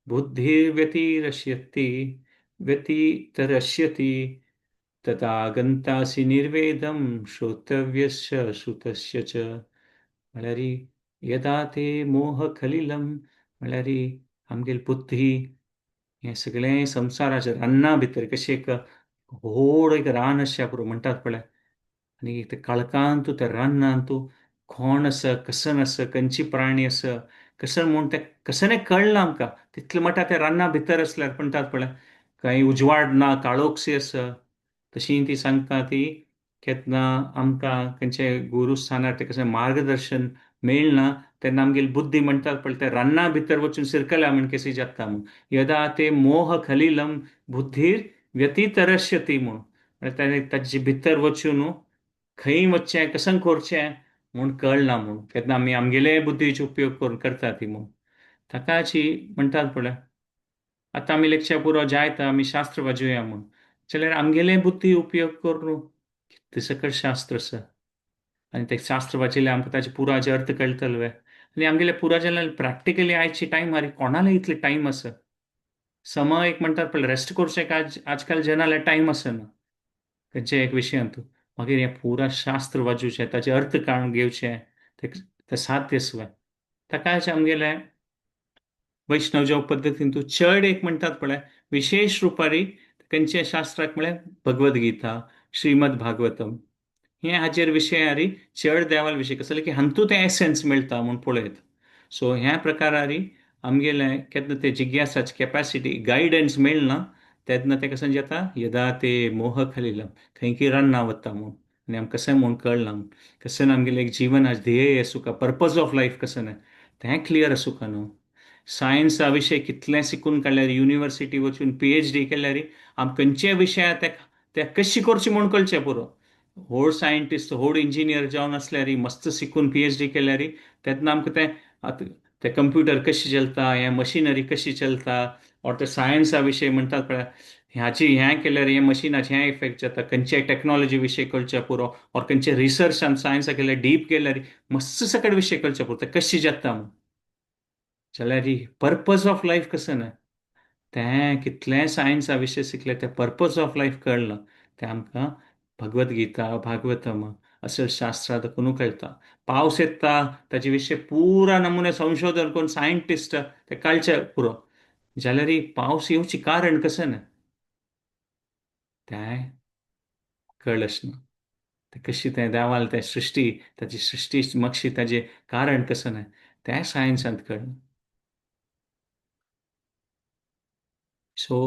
बुद्धिर्व्यतिरश्यति व्यतितरश्यति तदा गंतासि निर्वेदं श्रोतव्यस्य श्रुतस्य च. म्हळ्यार यदा ते मोह कलिलं म्हळ्यार आमगेली बुद्धी हें सगळें संवसाराच्या रान्ना भितर कशें एक व्हड एक रान अशें पुरो म्हणटात पळय, आनी ते काळखांत त्या रानांत कोण आसा, कसन आसा, खंयची प्राणी आसा, कसन म्हूण तें कसने कळना आमकां. तितलें म्हणटा त्या रान्ना भितर आसल्यार म्हणटात पळय कांय उजवाड ना, काळोखशी आसा. तशी ती सांगता ती केन्ना आमकां खंयचे गुरुस्थानार तें कशें मार्गदर्शन मेळना तेन्ना आमगेली बुद्धी म्हणटात पळय त्या रान्ना भितर वचून शिरकल्या म्हण कशी जाता म्हूण. यदा ते मोह खलिलम बुद्धीर व्यतितरश्यती म्हूण, म्हळ्यार ताजे भितर वचून खंय वचचें कसं करचें म्हूण कळना म्हूण. केन्ना आमी आमगेले बुद्धीचो उपयोग करून करता ती म्हूण. ताकाची म्हणटात पळय आतां आमी लेखच्या पुरो जायता आमी शास्त्र वाजोवया म्हूण, जाल्यार आमगेले बुद्धी उपयोग करून कितें सकळ शास्त्र आसा आनी ते शास्त्र वाचिल्ले आमकां ताचे पुराचे अर्थ कळटले वे. आनी आमगेले पुरा जाल्यार प्रॅक्टिकली आयची टायमार कोणाले इतले टायम आसा. समय एक म्हणटात पळय रेस्ट करचें आजकाल जनाले टायम आसना खंयच्या एक विशयांत. मागीर हें पुरा शास्त्र वाजोवचें, ताचे अर्थ काडून घेवचें तें साध्य आसलें. ताका आमगेले वैष्णव जेव पद्दतीन तूं चड एक म्हणटात पळय विशेश रुपारी खंयच्या शास्त्राक म्हळ्यार भगवद्गीता, श्रीमद भागवतम हे हाजेर विशयारी चड देवाल विशय कसले की हांतू तें एसेन्स मेळटा म्हूण पळयत. सो ह्या प्रकारारी आमगेले केन्ना ते जिज्ञासाची कॅपॅसिटी गायडन्स मेळना तेन्ना तें कशें जाता, यदा ते मोह खलिलम खंय रान्ना वता म्हूण आनी आमकां कशें म्हूण कळना म्हूण. कशें आमगेलें एक जीवन आज ध्येय आसूका, पर्पज ऑफ लायफ कशें ना तें क्लियर आसूका न्हू. सायन्सा विशय कितलें शिकून काडल्यार, युनिवर्सिटी वचून PhD केल्यार आम खंयच्या विशया ते कशी करची म्हूण कळचें पुरो. व्हड सायंटिस्ट, व्हड इंजिनियर जावन आसल्यार मस्त शिकून PhD केल्यार तेन्ना आमकां तें आतां ते कंप्युटर कशी चलता, हें मशिनरी कशी चलता, ऑर ते सायन्सा विशय म्हणटात पळय ह्याची हें केल्यार हें मशिनाचें हें इफेक्ट जाता, खंयचे टॅक्नोलॉजी विशय कळचें पुरो, ऑर खंयचे रिसर्चान सायन्सा केल्यार डीप केल्यार मस्त सकट विशय कळचें पुरो, ते कशी जाता म्हूण. जाल्यार पर्पज ऑफ लायफ कसं ना तें कितलें सायन्सा विशय शिकलें तें पर्पज ऑफ लायफ कळना तें आमकां भगवद्गीता, भागवतम अशें शास्त्रां देखून कळटा. पावस येता ताजे विशय पुरा नमुने संशोधन करून सायंटिस्ट ते कळचें पुरो, जाल्यार पावस येवचें कारण कशें ना तें कळच ना. तें कशी तें देवाल तें सृश्टी ताजी सृश्टी मक्षी ताजें कारण कशें ना तें सायन्सांत कळना. सो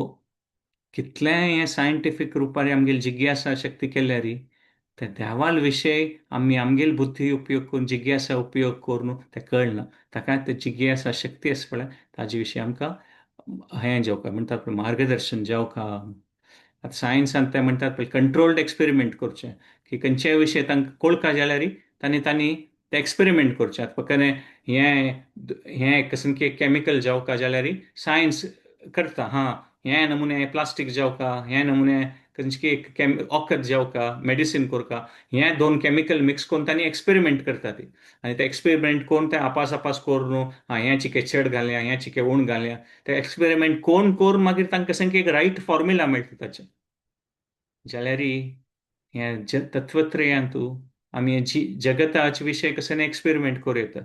कितलें हें सायंटिफीक रुपार आमगेली जिज्ञासा शक्ती केल्यार ते देवाल विशय आमी आमगेली बुद्धी उपयोग करून जिज्ञासा उपयोग करून तें कळना. ताका ते जिज्ञासा शक्ती आसा पळय ताजे विशीं आमकां हें जावका म्हणटात पळय मार्गदर्शन जावका. आतां सायन्सान ते म्हणटात पळय कंट्रोल्ड एक्सपेरिमेंट करचें की खंयच्याय विशय तांकां कळका जाल्यार तांणी तांणी ते एक्सपेरिमेंट करचें. आतां फकत हें हें कसम की केमिकल जावका जाल्यार सायन्स करता, हां हें नमुने प्लास्टीक जावका, हें नमुने खंयची एक औखद जावका, मेडिसीन करका, हें दोन केमिकल मिक्स करून तांणी एक्सपेरिमेंट करता ती. आनी ते एक्सपेरिमेंट करून ते आपास आपास करून हां हें चिके चड घालया, हें चिके उण घालया, ते एक्सपेरिमेंट कोण करून मागीर तांकां कशें एक रायट फॉर्म्युला मेळटा ताचें. जाल्यार ह्या तत्वत्रयांतू आमी जी जगताचे विशय कसो एक्सपेरिमेंट करूं येता,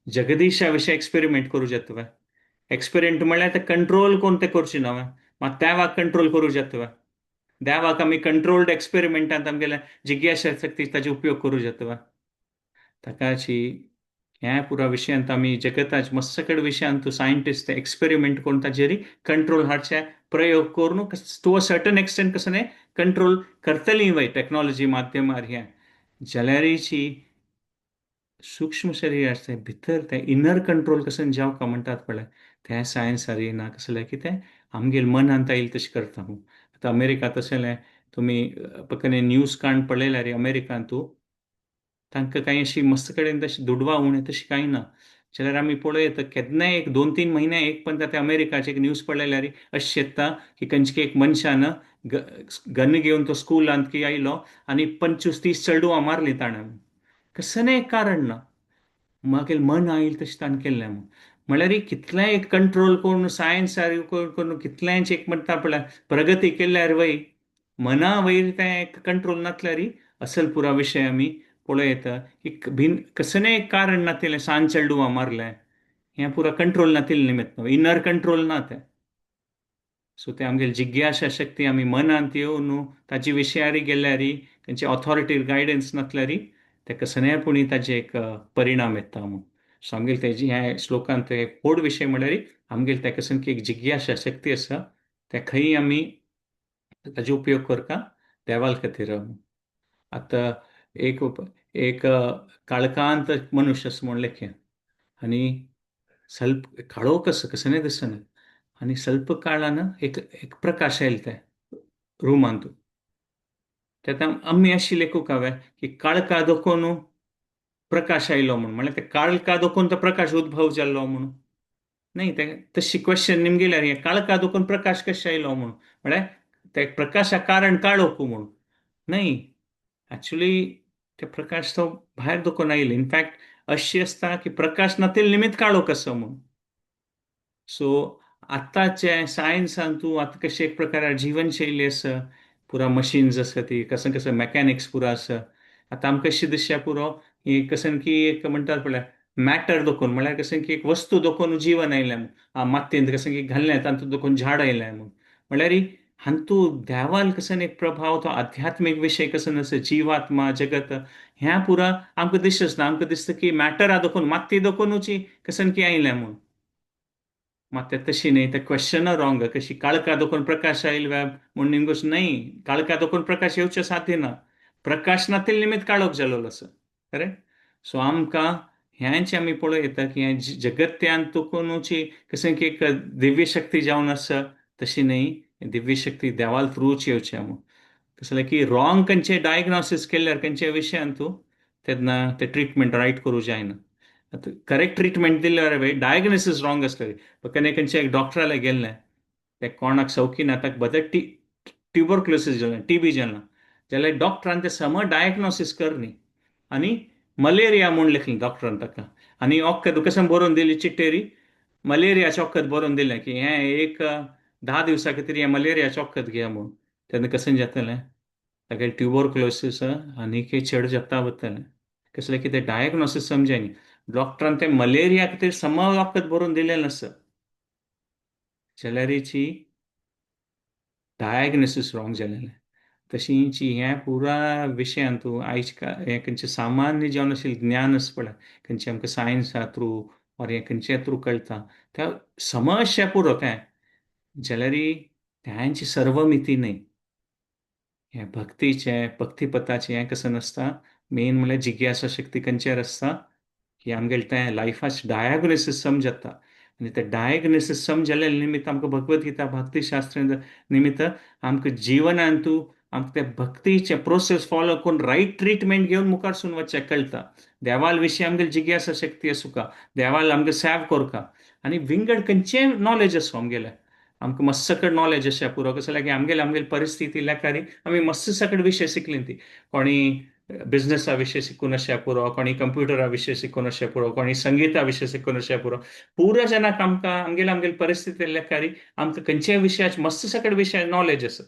जगदीशा विशय एक्सपेरिमेंट करूं जाता. एक्सपेरिमेंट म्हळ्यार ते कंट्रोल कोण ते करचे ना, मात देवाक कंट्रोल करूं जाता. देवाक आमी कंट्रोल्ड एक्सपेरिमेंटांत आमगेल्या जिज्ञासा शक्ती ताजो उपयोग करूं जाता. ताकाची ह्या पुरा विशयांत आमी जगताच मस्त विशयांत सायंटिस्ट एक्सपेरिमेंट करून ताजेर कंट्रोल हाडचे प्रयोग करून टू अ सर्टन एक्सटेंट कसो न्ही कंट्रोल करतली वय टॅक्नॉलॉजी माध्यमार. ह्या जाल्यारीची सूक्ष्म शरीर आसता भितर तें इनर कंट्रोल कसो जावका म्हणटात पळय, तें सायन्सार येना. कसलें की तें आमगेल मनांत येयल तशें करता. आतां अमेरिका तशें तुमी पकने न्यूज काण पळयल्यार अमेरिकांतू तांकां कांय अशी मस्त कडेन तशी दुडवा उणें तशें कांय ना. जाल्यार आमी पळयत केन्नाय एक 2-3 म्हयने एक पण ते अमेरिकाचे एक न्यूज पळयल्यार अशें येता की खंयचे एक मनशान गन घेवन तो स्कुलांत की आयलो आनी 25-30 चेडवां मारली ताणें. कसलें कारण ना, मागीर मन आयल तशें ताणें केल्लें. म्हणल्यार कितलेंय एक कंट्रोल करून सायन्स करून कितलेंच एक म्हणटा पळय प्रगती केल्यार वय मना वयर तें एक कंट्रोल नासल्यार असल पुरा विशय आमी पळयता की भिन कसलेंय कारण नातिल्लें सान चेडवां मारलें, हें पुरा कंट्रोल नातिल्लें निमित्त, इनर कंट्रोल ना तें. सो तें आमगेली जिज्ञासा शक्ती आमी मनांत येवन न्हू ताजे विशयारी गेल्यार खंयची ऑथॉरिटी गायडन्स नासल्यार ते कसलेंय पुणी ताजे एक परिणाम येता म्हूण. सो आमगेले तेजी ह्या श्लोकांत एक व्हड विशय म्हणल्यार आमगेले तेका सामकी एक जिज्ञासा शक्ती आसा, ते खंय आमी ताजो उपयोग करता देवाल खातीर. आतां एक एक काळकांत मनुष्य असो म्हूण लेखें आनी स्वल्प काळोख आसा कसलें दिसना आनी स्वल्प काळान एक एक प्रकाश आयल ते रुमांत. तेन्ना आमी अशी लेखूंक हांवें की काळखा दाखोवन प्रकाश आयलो म्हूण, म्हणल्यार ते काळखा दाखोवन तो प्रकाश उद्भव जाल्लो म्हणून न्ही. ते तशी क्वेश्चन निमगेल्यार हें काळखा दाखोवन प्रकाश कशें आयलो म्हणून, म्हळ्यार ते प्रकाशा कारण काळोख म्हणून न्ही. एक्चुली ते प्रकाश तो भायर दाखोवन आयले. इनफॅक्ट अशी आसता की प्रकाश नातील निमित्त काळोख आसा म्हणून. सो आतांचे सायन्सान तूं आतां कशें एक प्रकार जीवनशैली आसा, पुरा मशीन्स आसा, ती कसं कसं मेकॅनिक्स पुरा आसा. आतां आमकां कशी दिसता पुरो ही कसं की एक म्हणटात पळय मॅटर दाखोवन, म्हळ्यार कसं की एक वस्तू दाखोवन जीवन आयलें म्हूण, मातयेंत कसं की घाललें तातूंत दाखोवन झाड आयलें म्हूण. म्हळ्यार हातूंत देवाल कसो एक प्रभाव तो आध्यात्मीक विशय कसो आसा, जिवात्मा जगत ह्या पुरा आमकां दिसच ना. आमकां दिसता की मॅटरा दाखोवन माती दाखोवनूच कसं की आयलें म्हूण. मात तें तशी न्ही, तें क्वेश्चन रॉंग. कशी काळखा दाखोवन प्रकाश आयल म्हूण निमगोच न्ही. काळखा दाखोवन प्रकाश येवचें साध्य ना, प्रकाश नातील निमित्त काळोख जालोलो आसा. करेक्ट. सो आमकां ह्यांचे आमी पळयता की हें जगत्यान तुकूनच कशें की एक दिव्य शक्ती जावन आसा तशी न्ही, दिव्य शक्ती देवाल थ्रूच येवचें म्हूण. कसलें की रॉंग खंयचें डायग्नोसीस केल्यार खंयच्या विशयान तूं तेन्ना तें ट्रिटमेंट रायट करूं जायना. आतां करेक्ट ट्रिटमेंट दिल्यार डायग्नोसीस रॉंग आसलें. केन्ना खंयच्या एक डॉक्टराले गेल्लें, ते कोणाक सौखी ना, ताका बरें ट्युबरक्लोसीस जालें, टीबी जालां जाल्यार डॉक्टरान तें सम डायग्नोसीस कर न्ही आनी मलेरिया म्हूण लेखलें डॉक्टरान ताका. आनी वखद कशें बरोवन दिली चिट्टेरी, मलेरियाचें वखद बरोवन दिलें की हें एक 10 दिवसां खातीर हें मलेरियाचें वखद घेया म्हूण. तेन्ना कशें जातलें ताका ट्युबरक्लोसीस आनी चड जाता वतलें. कसलें की तें डायग्नोसीस समजायनी डॉक्टरान तें मलेरिया खातीर सम वखद बरोवन दिलें आसा जाल्यारीची डायग्नोसीस रॉंग जालेलें. तशींची हें पुरा विशयांत तूं आयज हें खंयचें सामान्य जावन आशिल्लें ज्ञान आसा पळय, खंयचें आमकां सायन्सा थ्रू ऑर हें खंयचे थ्रू कळटा त्या समस्या पुरो तें जाल्यार तांची सर्वमिती न्हय. हें भक्तीचें भक्तीपथाचें हें कसं नासता. मेन म्हणल्यार जिज्ञासा शक्ती खंयचेर आसता की आमगेलें तें लायफाच डायग्नोसीस समजता आनी तें डायग्नोसीस समजले निमित्त आमकां भगवद गीता भक्तिशास्त्र निमित्त आमकां जिवनांतू आमकां ते भक्तीचे प्रोसेस फॉलो करून रायट ट्रिटमेंट घेवन मुखार सून वचचें कळटा. देवाल विशीं आमगेली जिज्ञासा शक्ती आसूका, देवाल आमकां सेव करका आनी विंगड खंयचें नॉलेज आसूं आमगेलें, आमकां मस्त सकट नॉलेज आसा पुरो. कसो की आमगेले आमगेली परिस्थिती लेखारी आमी मस्त सकट विशय शिकली ती. कोणी बिझनेसा विशय शिकून आसा पुरो, कोणी कंप्युटरा विशय शिकून आसा पुरो, कोणी संगीता विशय शिकून आसा पुरो. पुरो जनाक आमकां आमगेले आमगेली परिस्थिती लेखारी आमकां खंयच्याय विशयाचे मस्त सकट विशय नॉलेज आसा.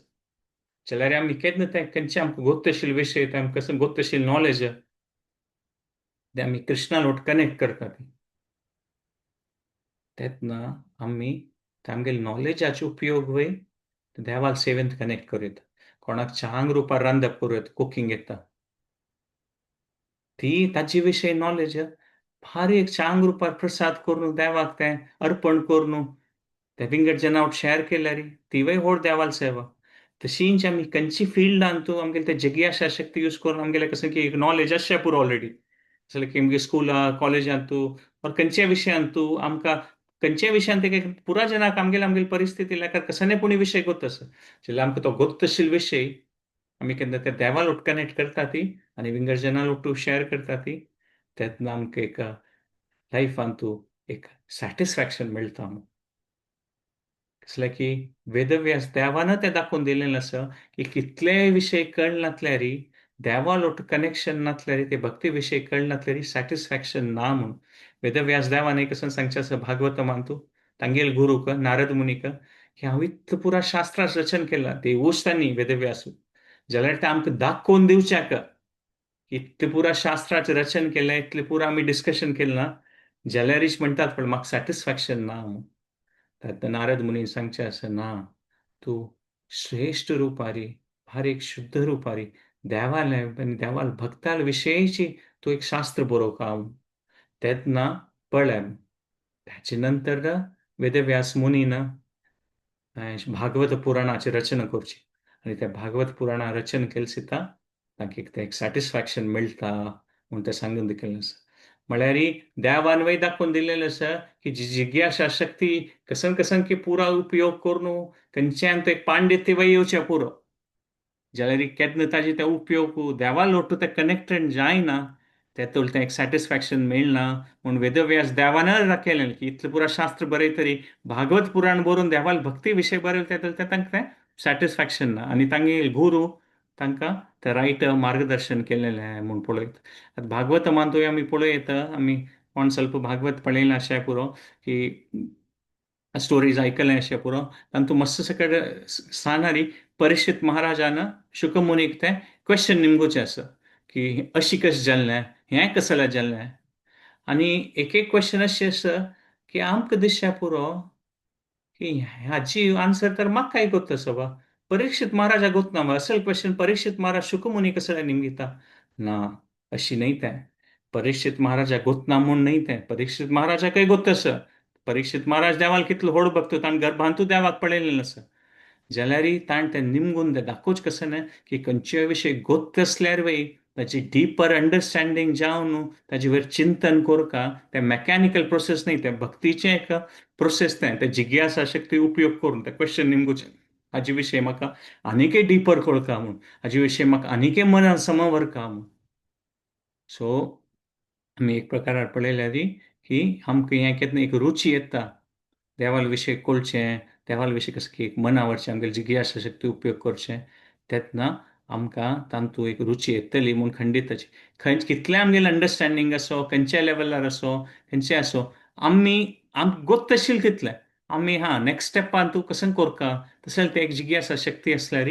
जाल्यार आमी केन्ना तें खंयचें आमकां गोत्तशील विशय, तें आमकां कसो गोत्तशील नॉलेज तें आमी कृष्णा लोट कनेक्ट करता ती, तेन्ना आमी आमगेले नॉलेजाचो उपयोग वय देवाल सेवेंत कनेक्ट करूं येता. कोणाक चांग रुपार रांदप करूं येता, कुकींग येता, ती ताजे विशय नॉलेज भारी एक चांग रुपार प्रसाद करून देवाक तें अर्पण करून ते विंगड जनां शेअर केल्यार तिवूय व्हड देवाल सेवा. तशींच आमी खंयची फिल्डान तूं आमगेले ते जिज्ञासा शक्ती यूज करून आमगेले कसं की एक नॉलेज आसचें पुरो ऑलरेडी, जसं की आमगे स्कुला कॉलेजांत तूं और खंयच्या विशयांत तूं आमकां खंयच्या विशयांत एक पुरा जनाक आमगेले आमगेले परिस्थिती लेखार कसने पुणी विशय गोत आसा, जाल्यार आमकां तो गोत्तशील विशय आमी केन्ना त्या देवा लोट कनेक्ट करता ती आनी विंगड जनां लोट शेअर करता ती, तेन्ना आमकां एक लायफान तूं एक सॅटिस्फॅक्शन मेळटा. कसलें की वेदव्यास देवान तें दाखोवन दिलेलें आसा की कितलेय विशय कळनातल्यार देवा लोट कनेक्शन नासल्यार, ते भक्ती विशय कळनातल्यार सॅटिस्फॅक्शन ना म्हणून. वेदव्यास देवान एक असं सांगचें आसा भागवत तूं तांगेल गुरूक नारद मुनीक की हांव इतलें पुरा शास्त्रां रचन केलां, देवूच तांणी वेदव्यासू, जाल्यार तें आमकां दाखोवन दिवच्याक इतलें पुरा शास्त्राचें रचन केलें, इतलें पुरा आमी डिस्कशन केलें ना, जाल्यारीच म्हणटात पण म्हाका सॅटिस्फॅक्शन ना म्हणून. तेन्ना नारद मुनीन सांगचें आसा, ना तूं श्रेश्ठ रुपारी, भारी एक शुद्ध रुपारी देवाले आनी देवाल भक्ताल विशयीची तूं एक शास्त्र बरोवका. तेन्ना पळय ताचे नंतर वेदव्यास मुनीन भागवत पुराणाची रचना करची आनी त्या भागवत पुराणा रचना केली सुद्दां तांकां तें एक सॅटिस्फॅक्शन मेळटा म्हूण तें सांगून दिलेलें आसा. म्हळ्यार देवान वय दाखोवन दिलेलें आसा की जी जिज्ञासा शक्ती कसन कसन की पुरा उपयोग करून खंयच्यान तो एक पांडित्य वय येवचें पुरो, जाल्यार केन्ना ताजे ते उपयोग देवा लोटू ते कनेक्टेड जायना तेतून तें एक सॅटिस्फॅक्शन मेळना म्हूण वेदव्यास देवानच दाखयलें की इतलें पुरा शास्त्र बरयतरी भागवत पुराण बरोवन देवाल भक्ती विशय बरयले तेतून तें तांकां तें सॅटिस्फॅक्शन ना आनी तांगे गुरू तांकां तें रायट मार्गदर्शन केलेलें म्हूण पळयता. आतां भागवत मानतोय आमी पळयता, आमी कोण ಸ್ವಲ್ಪ भागवत पळयलें अशें पुरो की स्टोरीज आयकलें अशें पुरो, तातूंत मस्त सकट सांगणारी परीक्षित महाराजान शुकमुनीक तें क्वेश्चन निमगोचें आसा की अशी कशें जाल्लें, हें कसलें जाल्लें, आनी एक एक क्वेश्चन अशें आसा की आमकां दिसचें पुरो की हाची आन्सर तर म्हाका गोत आसा बा, परीक्षित महाराजा गोत ना, असल क्वेश्चन परीक्षित महाराज शुकमुनी कसलें निमगिता ना, अशी न्हय तें परीक्षित महाराजा गोत ना म्हूण न्हय तें, परीक्षित महाराजाकय गोत आसा. परीक्षित महाराज देवाक कितलो व्हड भक्त, ताणें गर्भांतू देवाक पळयलेलें आसा, जाल्यारय ताणें तें निमगून तें दाखोवचें कशें न्हय की खंयच्याय विशय गोत आसल्यार वय ताची डिपर अंडरस्टँडींग जावन ताजे वयर चिंतन करका, तें मॅकॅनिकल प्रोसेस न्हय, तें भक्तीचें एक प्रोसेस तें, तें जिज्ञासा शक्ती उपयोग करून तें क्वेश्चन निमगुचें हाजे विशय म्हाका आनीकय डिपर कळका म्हूण, हाजे विशय म्हाका आनीकय मनान सम व्हरका म्हूण. सो आमी एक प्रकारार पळयल्यार की आमकां हें केन्ना एक रुची येता देवाल विशय कळचें, देवाल विशय कसं की एक मना व्हरचें, आमगेली जिज्ञासा शक्ती उपयोग करचें, तेन्ना आमकां तातूंत एक रुची येतली म्हूण खंडीत. खंय कितलें आमगेलें अंडरस्टँडींग आसो, खंयच्या लेवलार आसो, खंयचें आसो, आमी आमकां गोत्त आशिल्लें तितलें आमी हा नेक्स्ट स्टेपान तूं कसं करका तशें तें एक जिज्ञासा शक्ती आसल्यार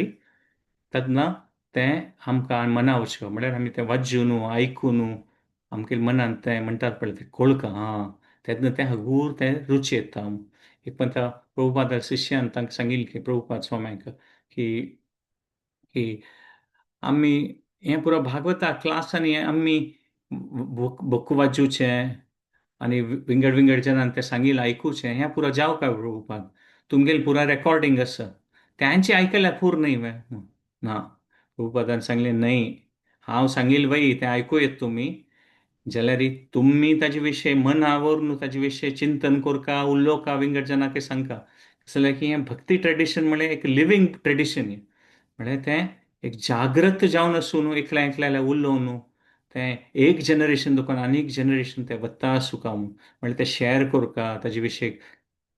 तेन्ना तें आमकां मना वचपा, म्हळ्यार आमी तें वाचून आयकून आमगे मनान तें म्हणटात पळय तें कळका, आं तेन्ना तें हगूर तें रुची येता. एक म्हणटा प्रभुपादा शिष्यान तांकां सांगिल्लें की प्रभुपाद स्वाम्यांक की की आमी हें पुरो भागवता क्लासांनी आमी बुक वाचूचें आनी विंगड विंगड जणांक तें सांगिल्लें आयकुचें, हें पुरो जावं काय प्रभुपाद, तुमगेलें पुरा रेकॉर्डिंग आसा त्यांचे आयकल्यार पूर न्हय ना. प्रभुपादान सांगलें न्हय, हांव सांगील वय तें आयकूं येत तुमी, जाल्यार तुमी ताजे विशय मना व्हरून ताजे विशय चिंतन करका, उलोवका, विंगड जणांक सांगका. जाल्यार की हें भक्ती ट्रेडिशन म्हळ्यार एक लिवींग ट्रेडिशन, म्हळ्यार तें एक जागृत जावन आसूं न्हू, एकल्या एकल्याल्या उलोवन न्हू, तें एक जनरेशन दुकान आनी एक जनरेशन तें वता आसूं म्हूण, म्हळ्यार तें शेअर करका ताजे विशय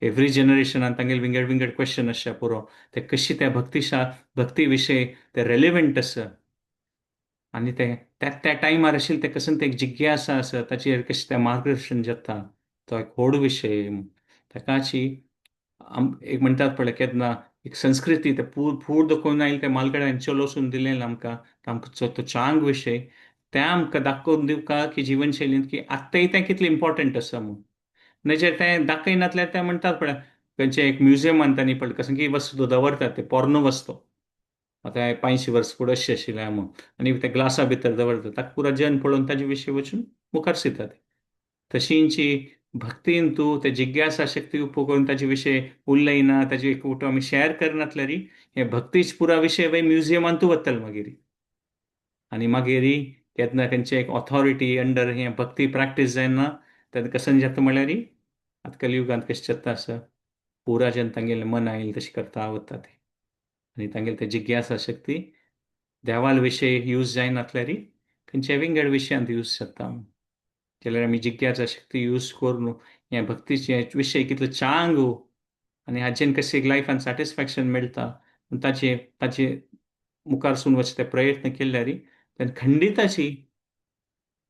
एवरी जनरेशनान तांगेले विंगड विंगड क्वेश्चन आसचे पुरो, ते कशी त्या भक्ती विशय ते रेलिवंट आसा आनी ते त्या त्या टायमार आशिल्लें तें कशें तें एक जिज्ञासा आसा ताचेर कशें तें मार्गदर्शन जाता, तो एक व्हड विशय. ताकाची एक म्हणटात पळय केन्ना एक संस्कृती ते पूर पूर दाखोवन आयले ते मालगड्यान चलोसून दिलें आमकां आमकां तो चांग विशय तें आमकां दाखोवन दिवका की जिवनशैलींत की आत्तांय तें कितलें इम्पॉर्टंट आसा म्हूण. नाजाल्यार तें दाखयनातल्यार तें म्हणटात पळय खंयचें एक म्युझियमान तांणी पळय कसं की वस्तू दवरतात ते पोरणो वस्तू आतां 500 वर्स फुडें अशें आशिल्लें म्हूण आनी ते ग्लासा भितर दवरतात ताका पुरा जन पळोवन ताजे विशीं वचून मुखार सरतात. तशींची भक्तीन तूं ते जिज्ञासा शक्ती उपयोग करून ताजे विशय उलयना ताजे एक कुटो आमी शेअर करनातल्यार हे भक्तीच पुरा विशय वय म्युझियमांतू वतले मागीर. आनी मागीर केन्ना खंयचे एक ऑथॉरिटी अंडर हें भक्ती प्रॅक्टीस जायना तेन्ना कशें जाता म्हणल्यार आतां कलियुगांत कशें जाता आसा पुरा जन तांगेलें मन आयलें तशें करता वता ते आनी तांगेले ते जिज्ञासा शक्ती देवाल विशय यूज जायनातल्यार खंयच्या विंगड विशयांत यूज जाता. जाल्यार आमी जिज्ञासा शक्ती यूज करून हें भक्तीचे विशय कितलो चांग आनी हाचेन कशें एक लायफान सॅटिस्फॅक्शन मेळटा ताचे ताचे मुखार सून वचचे ते प्रयत्न केल्यार तेन्ना खंडिताची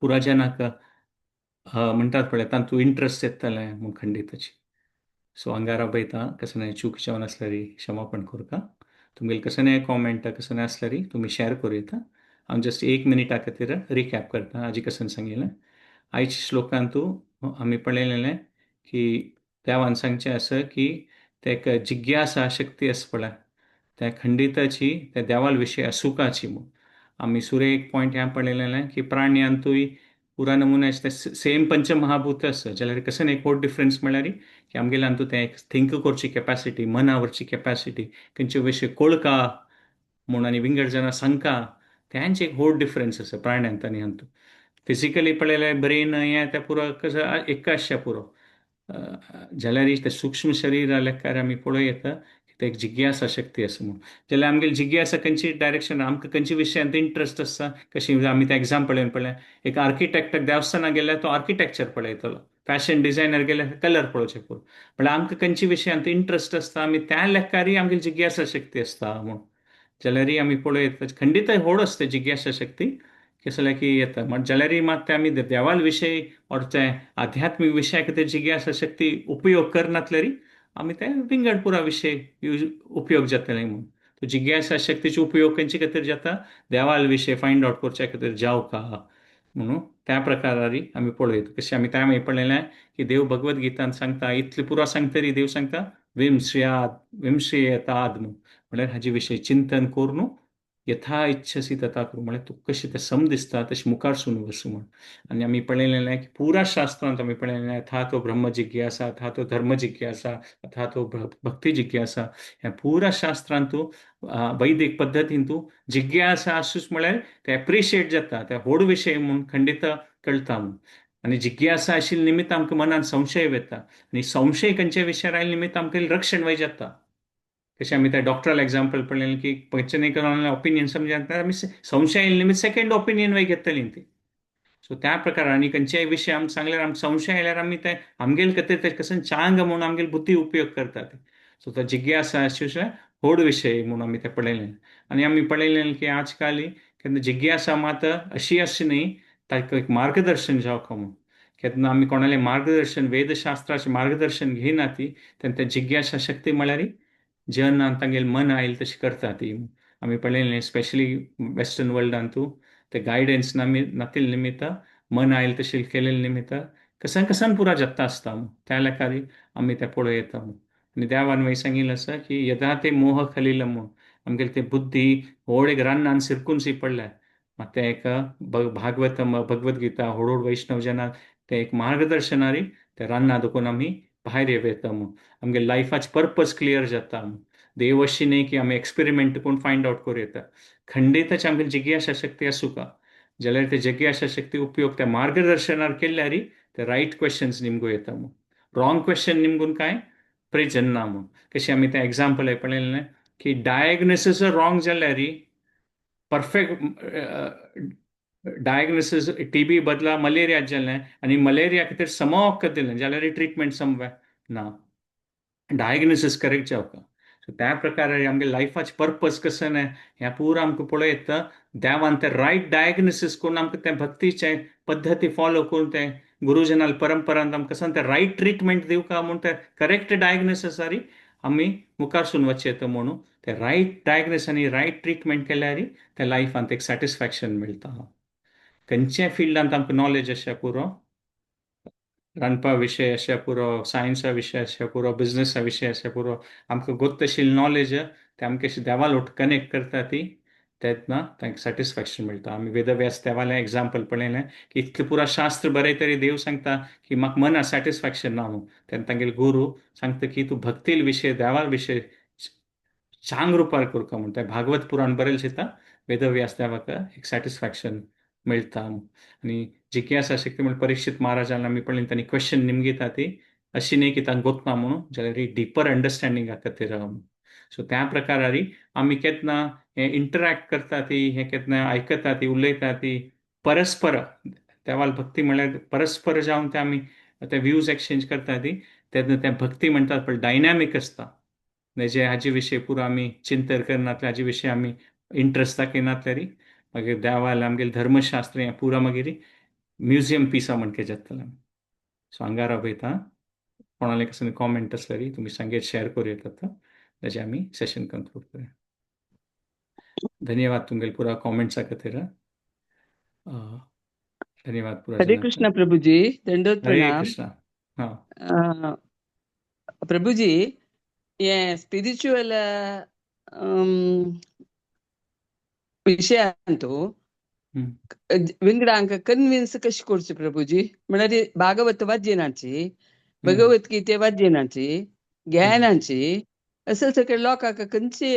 पुरा जनाक म्हणटात पळय तातूंत इंट्रस्ट येतलें म्हूण खंडिताची. सो अंगारा पळयता कसं नाही चूक जावन आसल्यार क्षमापण करता. तुमगेले कसं नाही कॉमेंट कसं नाही आसल्यार तुमी शेअर करूं येता. हांव जस्ट एक मिनिटा खातीर रिकॅप करता आजी कसन सांगिल्लें. आयच्या श्लोकांतू आमी पळयलेलें की देवान सांगचें आसा की ते एक जिज्ञासा शक्ती आसा पळय त्या खंडिताची त्या देवाल विशय असुकाची म्हूण. आमी सुरे एक पॉयंट ह्या पळयलेलें की प्राण्यांतूय पुरा नमुन्याचे ते सेम पंचमहाभूत आसा जाल्यार कशें एक व्हड डिफरन्स म्हळ्यार की आमगेल्या हातूंत तें एक थिंक करची कॅपॅसिटी मनावरची कॅपॅसिटी खंयचे विशय कोळका म्हूण आनी विंगड जाणां सांगका तेंच एक व्हड डिफरन्स आसा प्राण्यांत आनी हातूंत. फिजिकली पळयल्यार ब्रेन हें तें पुरो कसो एक आसचें पुरो जाल्यार तें सूक्ष्म शरीर लेखार आमी पळोवं येता की एक जिज्ञासा शक्ती आसा म्हूण. जाल्यार आमगेली जिज्ञासा खंयची डायरेक्शन आमकां खंयच्या विशयांत इंट्रस्ट आसा कशी आमी तें एग्जाम्पल येवन पळय एक आर्किटेक्टाक देवस्थानाक गेल्यार तो आर्किटेक्चर पळयतलो, फॅशन डिझायनर गेल्यार कलर पळोवचें पुरो. म्हळ्यार आमकां खंयच्या विशयांत इंट्रस्ट आसता आमी त्या लेखारय आमगेली जिज्ञासा शक्ती आसता म्हूण. जाल्यारय आमी पळोवं येता खंडीत व्हड आसता जिज्ञासा शक्ती कसले की येता जाल्यारय मात ते आमी देवाल विशय ऑर ते आध्यात्मीक विशया खातीर जिज्ञासा शक्ती उपयोग करनातल्यार आमी ते विंगड पुरा विशय यूज उपयोग जातले म्हूण. तो जिज्ञासा शक्तीचो उपयोग खंयचे खातीर जाता देवाल विशय फायंड आवट करच्या खातीर जावका म्हणून त्या प्रकारारी आमी पळयता. कशें आमी त्या मागीर पळयलें की देव भगवत गीतान सांगता इतलें पुरो सांगतरी देव सांगता विमश्रियाद विमश्रियताद म्हूण म्हळ्यार हाजे विशय चिंतन करून यथा इच्छसी तथा करू म्हळ्यार तुका कशें तें सम दिसता तशें मुखार सून वचूं म्हूण. आनी आमी पळयलेलें की पुरा शास्त्रांत आमी पळयलेलें अथा तो ब्रह्म जिज्ञासा अथा तो धर्म जिज्ञासा अथा तो भक्ती जिज्ञासा ह्या पुरा शास्त्रांतू वैदिक पद्दतींतू जिज्ञासा आसूच म्हळ्यार ते एप्रिशिएट जाता ते व्हड विशय म्हूण खंडीत कळटा म्हूण. आनी जिज्ञासा आशिल्ले निमित्त आमकां मनान संशय येता आनी संशय खंयच्या विशयार आयले निमित्त आमकां रक्षण वय जाता. कशें आमी त्या डॉक्टराल एग्जाम्पल पळयलें की खंयचे ओपिनियन समजा आमी संशय आयले निमित्त सेकंड ओपिनियन वय घेतली ती. सो त्या प्रकार आनी खंयच्याय विशय आमकां सांगल्यार आमकां संशय आयल्यार आमी ते आमगेले खातीर ते कशें चांग म्हूण आमगेली बुद्धी उपयोग करतात. सो तो जिज्ञासा आशिल्ले व्हड विशय म्हूण आमी ते पळयलें. आनी आमी पळयलें की आज काल केन्ना जिज्ञासा मात अशी आसची न्ही ताका एक मार्गदर्शन जावका म्हूण. केन्ना आमी कोणालें मार्गदर्शन वेदशास्त्राचें मार्गदर्शन घेयना ती तेन्ना त्या जिज्ञासा शक्ती म्हळ्यार जन तांगेलें मन आयलें तशें करता ती. आमी पळयलें स्पेशली वेस्टर्न वर्ल्डांतू ते गायडन्स नातिल्ले निमित्त मन आयलें तशें केलेले निमित्त कसान कसान पुरा जाता आसता त्या लेखार आमी तें पळोवं येता. आनी देवान मागीर सांगिल्लें आसा की यदा ते मोह खलील म्हूण आमगेली ते बुद्धी व्हड एक रानान सिरकून सी पडल्या मात तें एक भागवतम भगवत गीता व्हड व्हड वैष्णव जनाक तें एक मार्गदर्शनारी ते रान्ना दुखून आमी भायर येता म्हूण. आमगे लायफाचे पर्पज क्लियर जाता. देव अशी न्ही की आमी एक्सपेरिमेंट करून फायंड आवट करूं येता. खंडीताची आमगे जिज्ञासा शक्ती आसूका जाल्यार ते जिज्ञासा शक्ती उपयोग त्या मार्गदर्शनार केल्यार ते रायट क्वेश्चन्स निमगो येता म्हूण. रॉंग क्वेश्चन निमगून कांय प्रयोजन ना म्हूण. कशें आमी तें एग्जाम्पल पळयलें की डायग्नोसीस रॉंग जाल्यार परफेक्ट डायग्नोसीस टीबी बदला मलेरिया जालें आनी मलेरिया खातीर सम वखद दिलें जाल्यार ट्रिटमेंट समवे ना, डायग्नोसीस करेक्ट जावका. सो त्या प्रकारे आमगे लायफाचे पर्पज कशें न्ही हें पुरा आमकां पळोवं येता. देवान तें रायट डायग्नोसीस करून आमकां तें भक्तीचें पद्दती फॉलो करून तें गुरुजनाल परंपरान आमकां कशें तें रायट ट्रिटमेंट दिवका म्हूण तें करेक्ट डायग्नोसीस आरी आमी मुखारसून वचचें येता म्हणून ते रायट डायग्नोस आनी रायट ट्रिटमेंट केल्यार त्या लायफांत एक सॅटिस्फॅक्शन मेळटा. खंयच्या फिल्डांत आमकां नॉलेज आसच्या पुरो, रांदपा विशय आसच्या पुरो, सायन्सा विशय आसच्या पुरो, बिजनसा विशय आसच्या पुरो, आमकां गोत्त आशिल्ली नॉलेज ते आमकां अशी देवा लोट कनेक्ट करता ती तेन्ना तांकां सॅटिस्फॅक्शन मेळटा. आमी वेदव्यास देवालें एग्जाम्पल पळयलें की इतलें पुरा शास्त्र बरयतरी देव सांगता की म्हाका मना सॅटिस्फॅक्शन ना म्हणून. तेन्ना तांगेले गुरू सांगता की तूं भक्तील विशय देवा विशय चांग रुपार करता म्हण. तें भागवत पुराण बरयलें दिता वेदव्यास देवाक एक सॅटिस्फॅक्शन मेळटा. आनी जिज्ञासा शक्ती म्हण परीक्षित महाराजान आमी पळयलें तांणी क्वेश्चन निमगिता ती अशी न्ही की तांकां गोतना म्हणून, जाल्यार डिपर अंडरस्टँडिंगा खातीर. सो त्या प्रकारारी आमी केन्ना हें इंटरॅक्ट करता ती, हें केन्ना आयकता ती, उलयता ती, परस्पर देवाल भक्ती म्हळ्यार परस्पर जावन ते आमी ते व्यूज एक्सचेंज करता ती, तेन्ना तें भक्ती म्हणटात पण डायनॅमीक आसता. जे हाजे विशय पुरो आमी चिंतन करनातले, हाजे विशय आमी इंट्रस्ट दाखयनातल्यारी मागीर देवाल आमगेलें धर्मशास्त्र हें पुरो मागीर म्युजियम पिसा म्हणके जातलें. सो हांगा रावयता. कोणाले कसले कॉमेंट आसल्यार तुमी सांगेत शेअर करूं येतात, ताजें आमी सेशन कंक्लूड करूया. धन्यवाद तुमगेले पुरा कॉमेंट्सा खातीर. धन्यवाद पुरा हरे जनांक. कृष्ण प्रभुजी, दंडवत हरे प्रणाम. कृष्णा. हा. प्रभुजी, हे स्पिरिच्युअल विशयांतु विंगडांक कन्विन्स कशी करची प्रभुजी? म्हळ्यार भागवत वाज्यनाची, भगवद्गीते वाज्यनाची, ज्ञानाची, असं सगळे लोकांक खंयची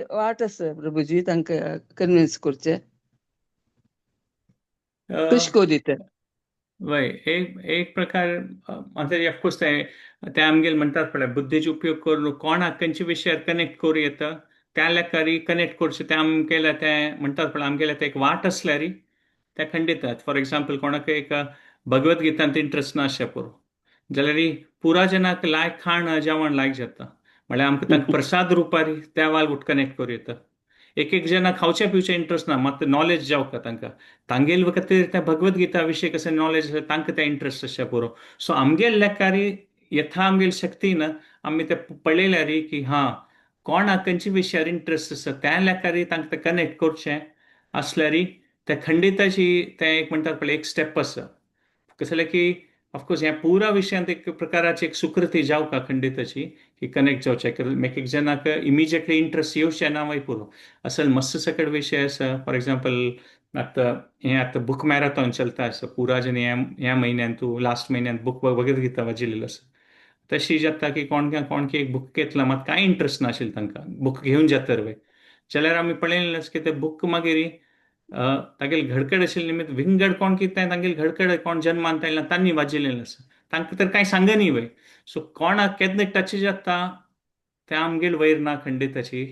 वाट आसा प्रभुजी तांकां कन्विन्स करचे कशी करीत? वय, एक एक प्रकार आतां ऑफकोर्स ते ते आमगेले म्हणटात पळय बुद्धीचो उपयोग करून कोणाक खंयच्या विशयार कनेक्ट करूं येता त्या लेखारी कनेक्ट करचें. तें आमगेलें तें म्हणटात पळय आमगेलें तें एक वाट आसल्यार ते खंडीत. फॉर एग्जाम्पल, कोणाक एक भगवद्गीतांत इंट्रस्ट ना आसचें पुरो जाल्यार पुरा जनाक लायक खाण जेवण लायक जाता, म्हळ्यार आमकां तांकां प्रसाद रुपारी त्या वाल कनेक्ट करूं येता. एक एक जना खावचे पिवचे इंट्रस्ट ना, मात नॉलेज जावका तांकां, तांगेल खातीर त्या भगवद्गीता विशय कशें नॉलेज आसा तांकां तें इंट्रस्ट आसचें पुरो. सो आमगेल लेखारी यथा आमगेल शक्तीन आमी ते पळयल्यार की हां कोणाक खंयच्या विशयार इंट्रस्ट आसा त्या लेखारी तांकां तें कनेक्ट करचें आसल्यार त्या खंडिताची तें एक म्हणटात पळय एक स्टेप आसा. कसलें की ऑफकोर्स ह्या पुरा विशयांत एक प्रकाराची एक सुकृती जावका खंडिताची की कनेक्ट जावचें. एक एक जनाक इमिजिएटली इंट्रस्ट येवचें ना वय पुरो. असल मस्त सकट विशय आसा. फॉर एग्जाम्पल, आतां हें आतां बुक मॅराथॉन चलता आसा, पुरा जन ह्या ह्या म्हयन्यान तूं लास्ट म्हयन्यान बुक भगवद्गीता वाचिल्लो आसा. तशी जाता की कोण कोण की एक बुक घेतला मात कांय इंट्रस्ट नाशिल्लें तांकां बुक घेवन जातर वय, जाल्यार आमी पळयलें की ते बुक मागीर तागेले घडकड आशिल्ले निमित्त विंगड कोण कितें तांगेले घडकड कोण जन्मान आयला तांणी वाजिल्लें आसा, तांकां तर कांय सांगनी वय. सो कोणाक केन्ना टच जाता तें आमगेल वयर ना खंडिताची,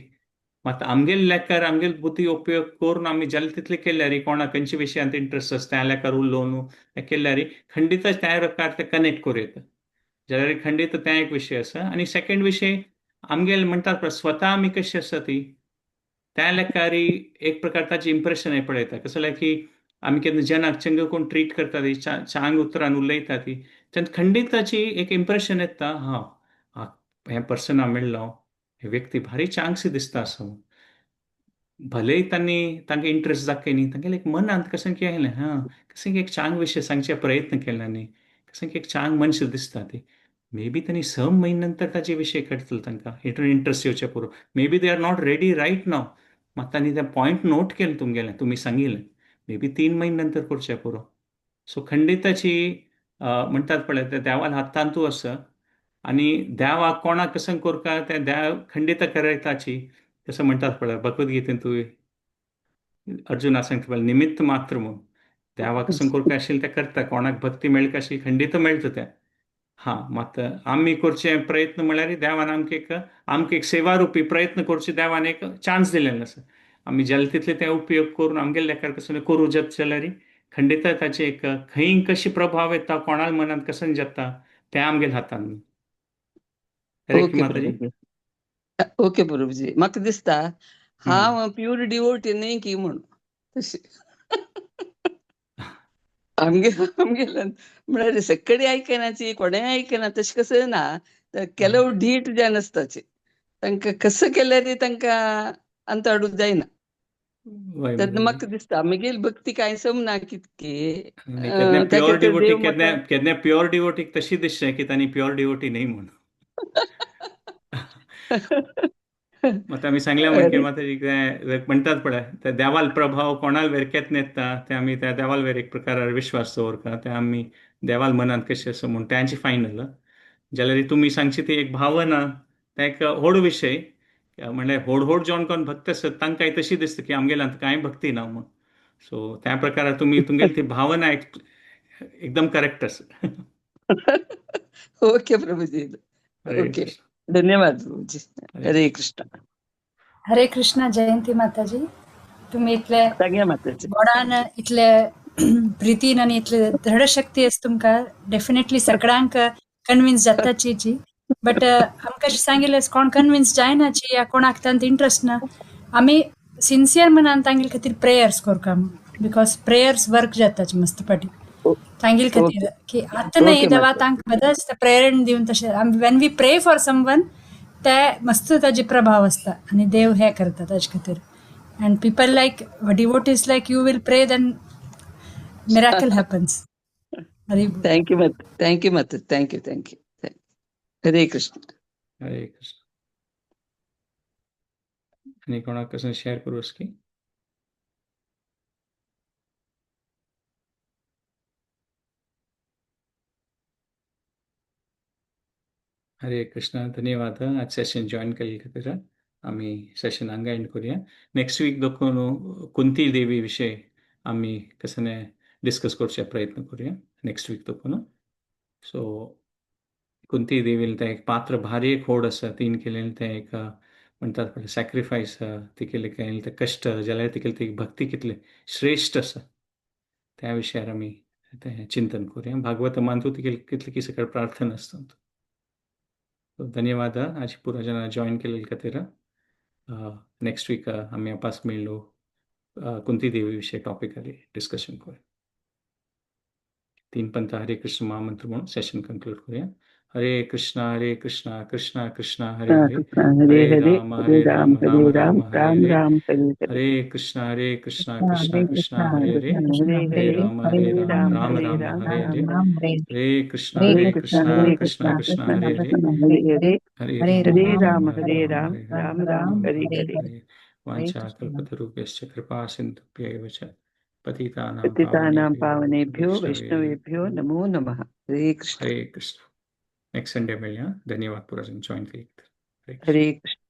मात आमगेल लेखार आमगेल बुद्धी उपयोग करून आमी जाले तितले केल्यार कोणाक खंयच्या विशयांत इंट्रस्ट आसा त्या लेखार उलोवन केल्यार खंडित त्या प्रकार ते कनेक्ट करूं येता. जाल्यार खंडीत तें एक विशय आसा. आनी सेकंड विशय आमगेल म्हणटात पळय स्वता आमी कशी आसा ती त्या लेखारी एक प्रकार ताचें इम्प्रेशन पळयता. कसो जाल्यार की आमी केन्ना जनाक चंग कोण ट्रीट करता ती चांग उतरान उलयता ती तेन्ना खंडीताची एक इम्प्रेशन येता, हां हें पर्सना मेळ्ळो हे व्यक्ती भारी चांगशी दिसता आसा. भले तांणी तांकां इंट्रस्ट दाखय न्ही, तांगेलें एक मनांत कशें की आयलें हां कशें की एक चांग विशय सांगचे प्रयत्न केला न्ही, कशें की एक चांग मनश दिसता ती. मे बी तांणी 6 म्हयने नंतर ताजे विशय कळटलो तांकां इंट्रस्ट येवचे पुरो. Maybe they are not ready right now, मात तांणी तें पॉयंट नोट केलें तुमगेलें, तुमी सांगिल्लें, मे बी 3 म्हयने नंतर करचें पुरो. सो खंडिताची म्हणटात पळय तें देवाल हातांतू आसा आनी देवाक कोणाक कशें करता तें देव खंडीत करताची. कसं म्हणटात पळय भगवद्गीतेन तूं अर्जुना सांगता पळय निमित्त मात्र म्हूण, देवाक कशें करपा आशिल्लें तें करता, कोणाक भक्ती मेळटा आशिल्ली खंडीत मेळटा तें. हां मात आमी करचे प्रयत्न म्हळ्यार देवान आमकां एक सेवा रुपी प्रयत्न करचे देवान एक चान्स दिलेलो आसा. आमी जाले तितले ते उपयोग करून आमगेले लेखार कसो करूं जाता जाल्यार खंडीत ताचे एक खंय कशी प्रभाव येता कोणाल मनांत कसं जाता तें आमगेले हातान. करेक्ट ओके माताजी? प्रभुजी, ओके प्रभुजी, म्हाका दिसता हांव प्युअर डिवोटी न्ही की म्हूण तशी आमगे आमगेल्यान म्हळ्यार सगळे आयकनाची कोणें आयकना तशें कसं ना, तर ಕೆಲವು ढीट जावन आसताची. तांकां कसो केल्यार तांकां अंत हाडूंक जायना. वय तेन्ना माताजी. म्हाका दिसता म्हगेली भक्ती कांय समना कितकी. नाही, केन्ना त्या प्युअर खातीर डिवोटी देव केन्ना म्हाका केन्ना प्युअर डिवोटीक तशी दिसचें की तांणी प्युअर डिवोटी न्ही म्हूण. मग आमी सांगल्या म्हण की अरे माताजी ते म्हणटात पळय ते देवाल प्रभाव कोणाल वेर केत नेता ते आमी त्या देवाल वेर एक प्रकार विश्वास दवरता ते आमी देवाल मनांत कशें आसा म्हूण तेंची फायनल. जाल्यार तुमी सांगची ती एक भावना तें एक व्हड विशय. म्हणल्यार व्हड व्हड जॉन कोण भक्त आसत तांकांय तशी दिसता की आमगेल्यांत कांय भक्ती ना म्हूण. सो त्या प्रकारार तुमी तुमगेली ती भावना एकदम करेक्ट आसा. ओके प्रभुजी. हरे ओके, कृष्ण. धन्यवाद प्रभुजी. हरे हरे कृष्ण. कृष्ण. हरे कृष्णा. जयंती माताजी, तुम्ही इतले सांगा माताजी. गोडान इतले प्रितीन आनी इतले दृढशक्ती आसा तुमकां, डेफिनेटली सगळ्यांक कन्विन्स जाताची जी. बट आमकां अशें सांगिल्लें कोण कन्विन्स जायनाची या कोणाक तांत इंट्रस्ट ना, आमी सिन्सियर मनान तांगेले खातीर प्रेयर्स करता म्हूण, because prayers work जाताची मस्त पाटी तांगेले खातीर की आतां न्हय देवा तांकां बदस प्रेरण दिवन तशें when we pray for someone ते मस्त ताजे प्रभाव आसता आनी देव हें करता ताजे खातीर. And people like devotees like you will pray then miracle happens. Hari बोल. Thank you thank you Mata, thank you thank you. Hare Krishna. Hare Krishna. आनी कोणाक कसं शेअर करूं की? हरे कृष्ण. धन्यवाद आज सेशन जॉईन केले खातीर. आमी सेशन हांगा एंड करूया. नेक्स्ट वीक देखून कुंती देवी विशय आमी कसं डिस्कस करचे प्रयत्न करूया नेक्स्ट वीक देखून. सो कुंती देवीन तें एक पात्र भारी एक व्हड आसा, तीन केलें तें एक म्हणटात पळय सॅक्रिफायस, ती केले केलें तें कश्ट जाल्यार ती केली ती भक्ती कितली श्रेश्ठ आसा त्या विशयार आमी तें चिंतन करूया. भागवत मानतू ती कितली की सगळें प्रार्थना आसता. धन्यवाद आज पुरा जना जॉईन केलेले खातीर. नेक्स्ट वीक आमी आपास मेळ्ळो कुंती देवी विशय टॉपिकार डिस्कशन करूया. तीन पंथ हरे कृष्ण महामंत्र म्हणून सेशन कंक्लूड करूया. हरे कृष्णा कृष्णा कृष्णा हरे हरे, कृष्ण हरे हरे हरे, राम हरे हरे राम राम हरे राम राम राम हरे राम हरे, राम हरे हरे, हरे कृष्णा कृष्णा हरे कृष्णा कृष्णा हरे हरे, कृष्ण कृष्ण हरे हरे हरे, राम हरे हरे राम राम राम हरे राम राम हरे राम हरे, राम हरे हरे कृष्णा हरे। हरे कृष्ण कृष्ण हरे हरे कृष्णा कृष्ण कृष्ण कृष्णा कृष्ण कृष्ण हरे हरे, कृष्ण कृष्ण हरे हरे हरे, हरे, हरे हरे राम हरे हरे राम राम राम हरे हरे राम राम हरे राम राम हरे राम राम राम हरे राम हरे हरे। हरे। हरे। हरे वाञ्छा कृष्ण। कल्पतरुभ्यश्च कृपा सिन्धुभ्य एव च पतितानां पतितानां पावनेभ्यो पावनेभ्यो वैष्णवेभ्यो वैष्णवेभ्यो नमो नमः। हरे कृष्ण. हरे कृष्ण. नेक्स्ट संडे मिळूया. धन्यवाद पुरा जॉईन केले. हरे कृष्ण. हरे कृष्ण.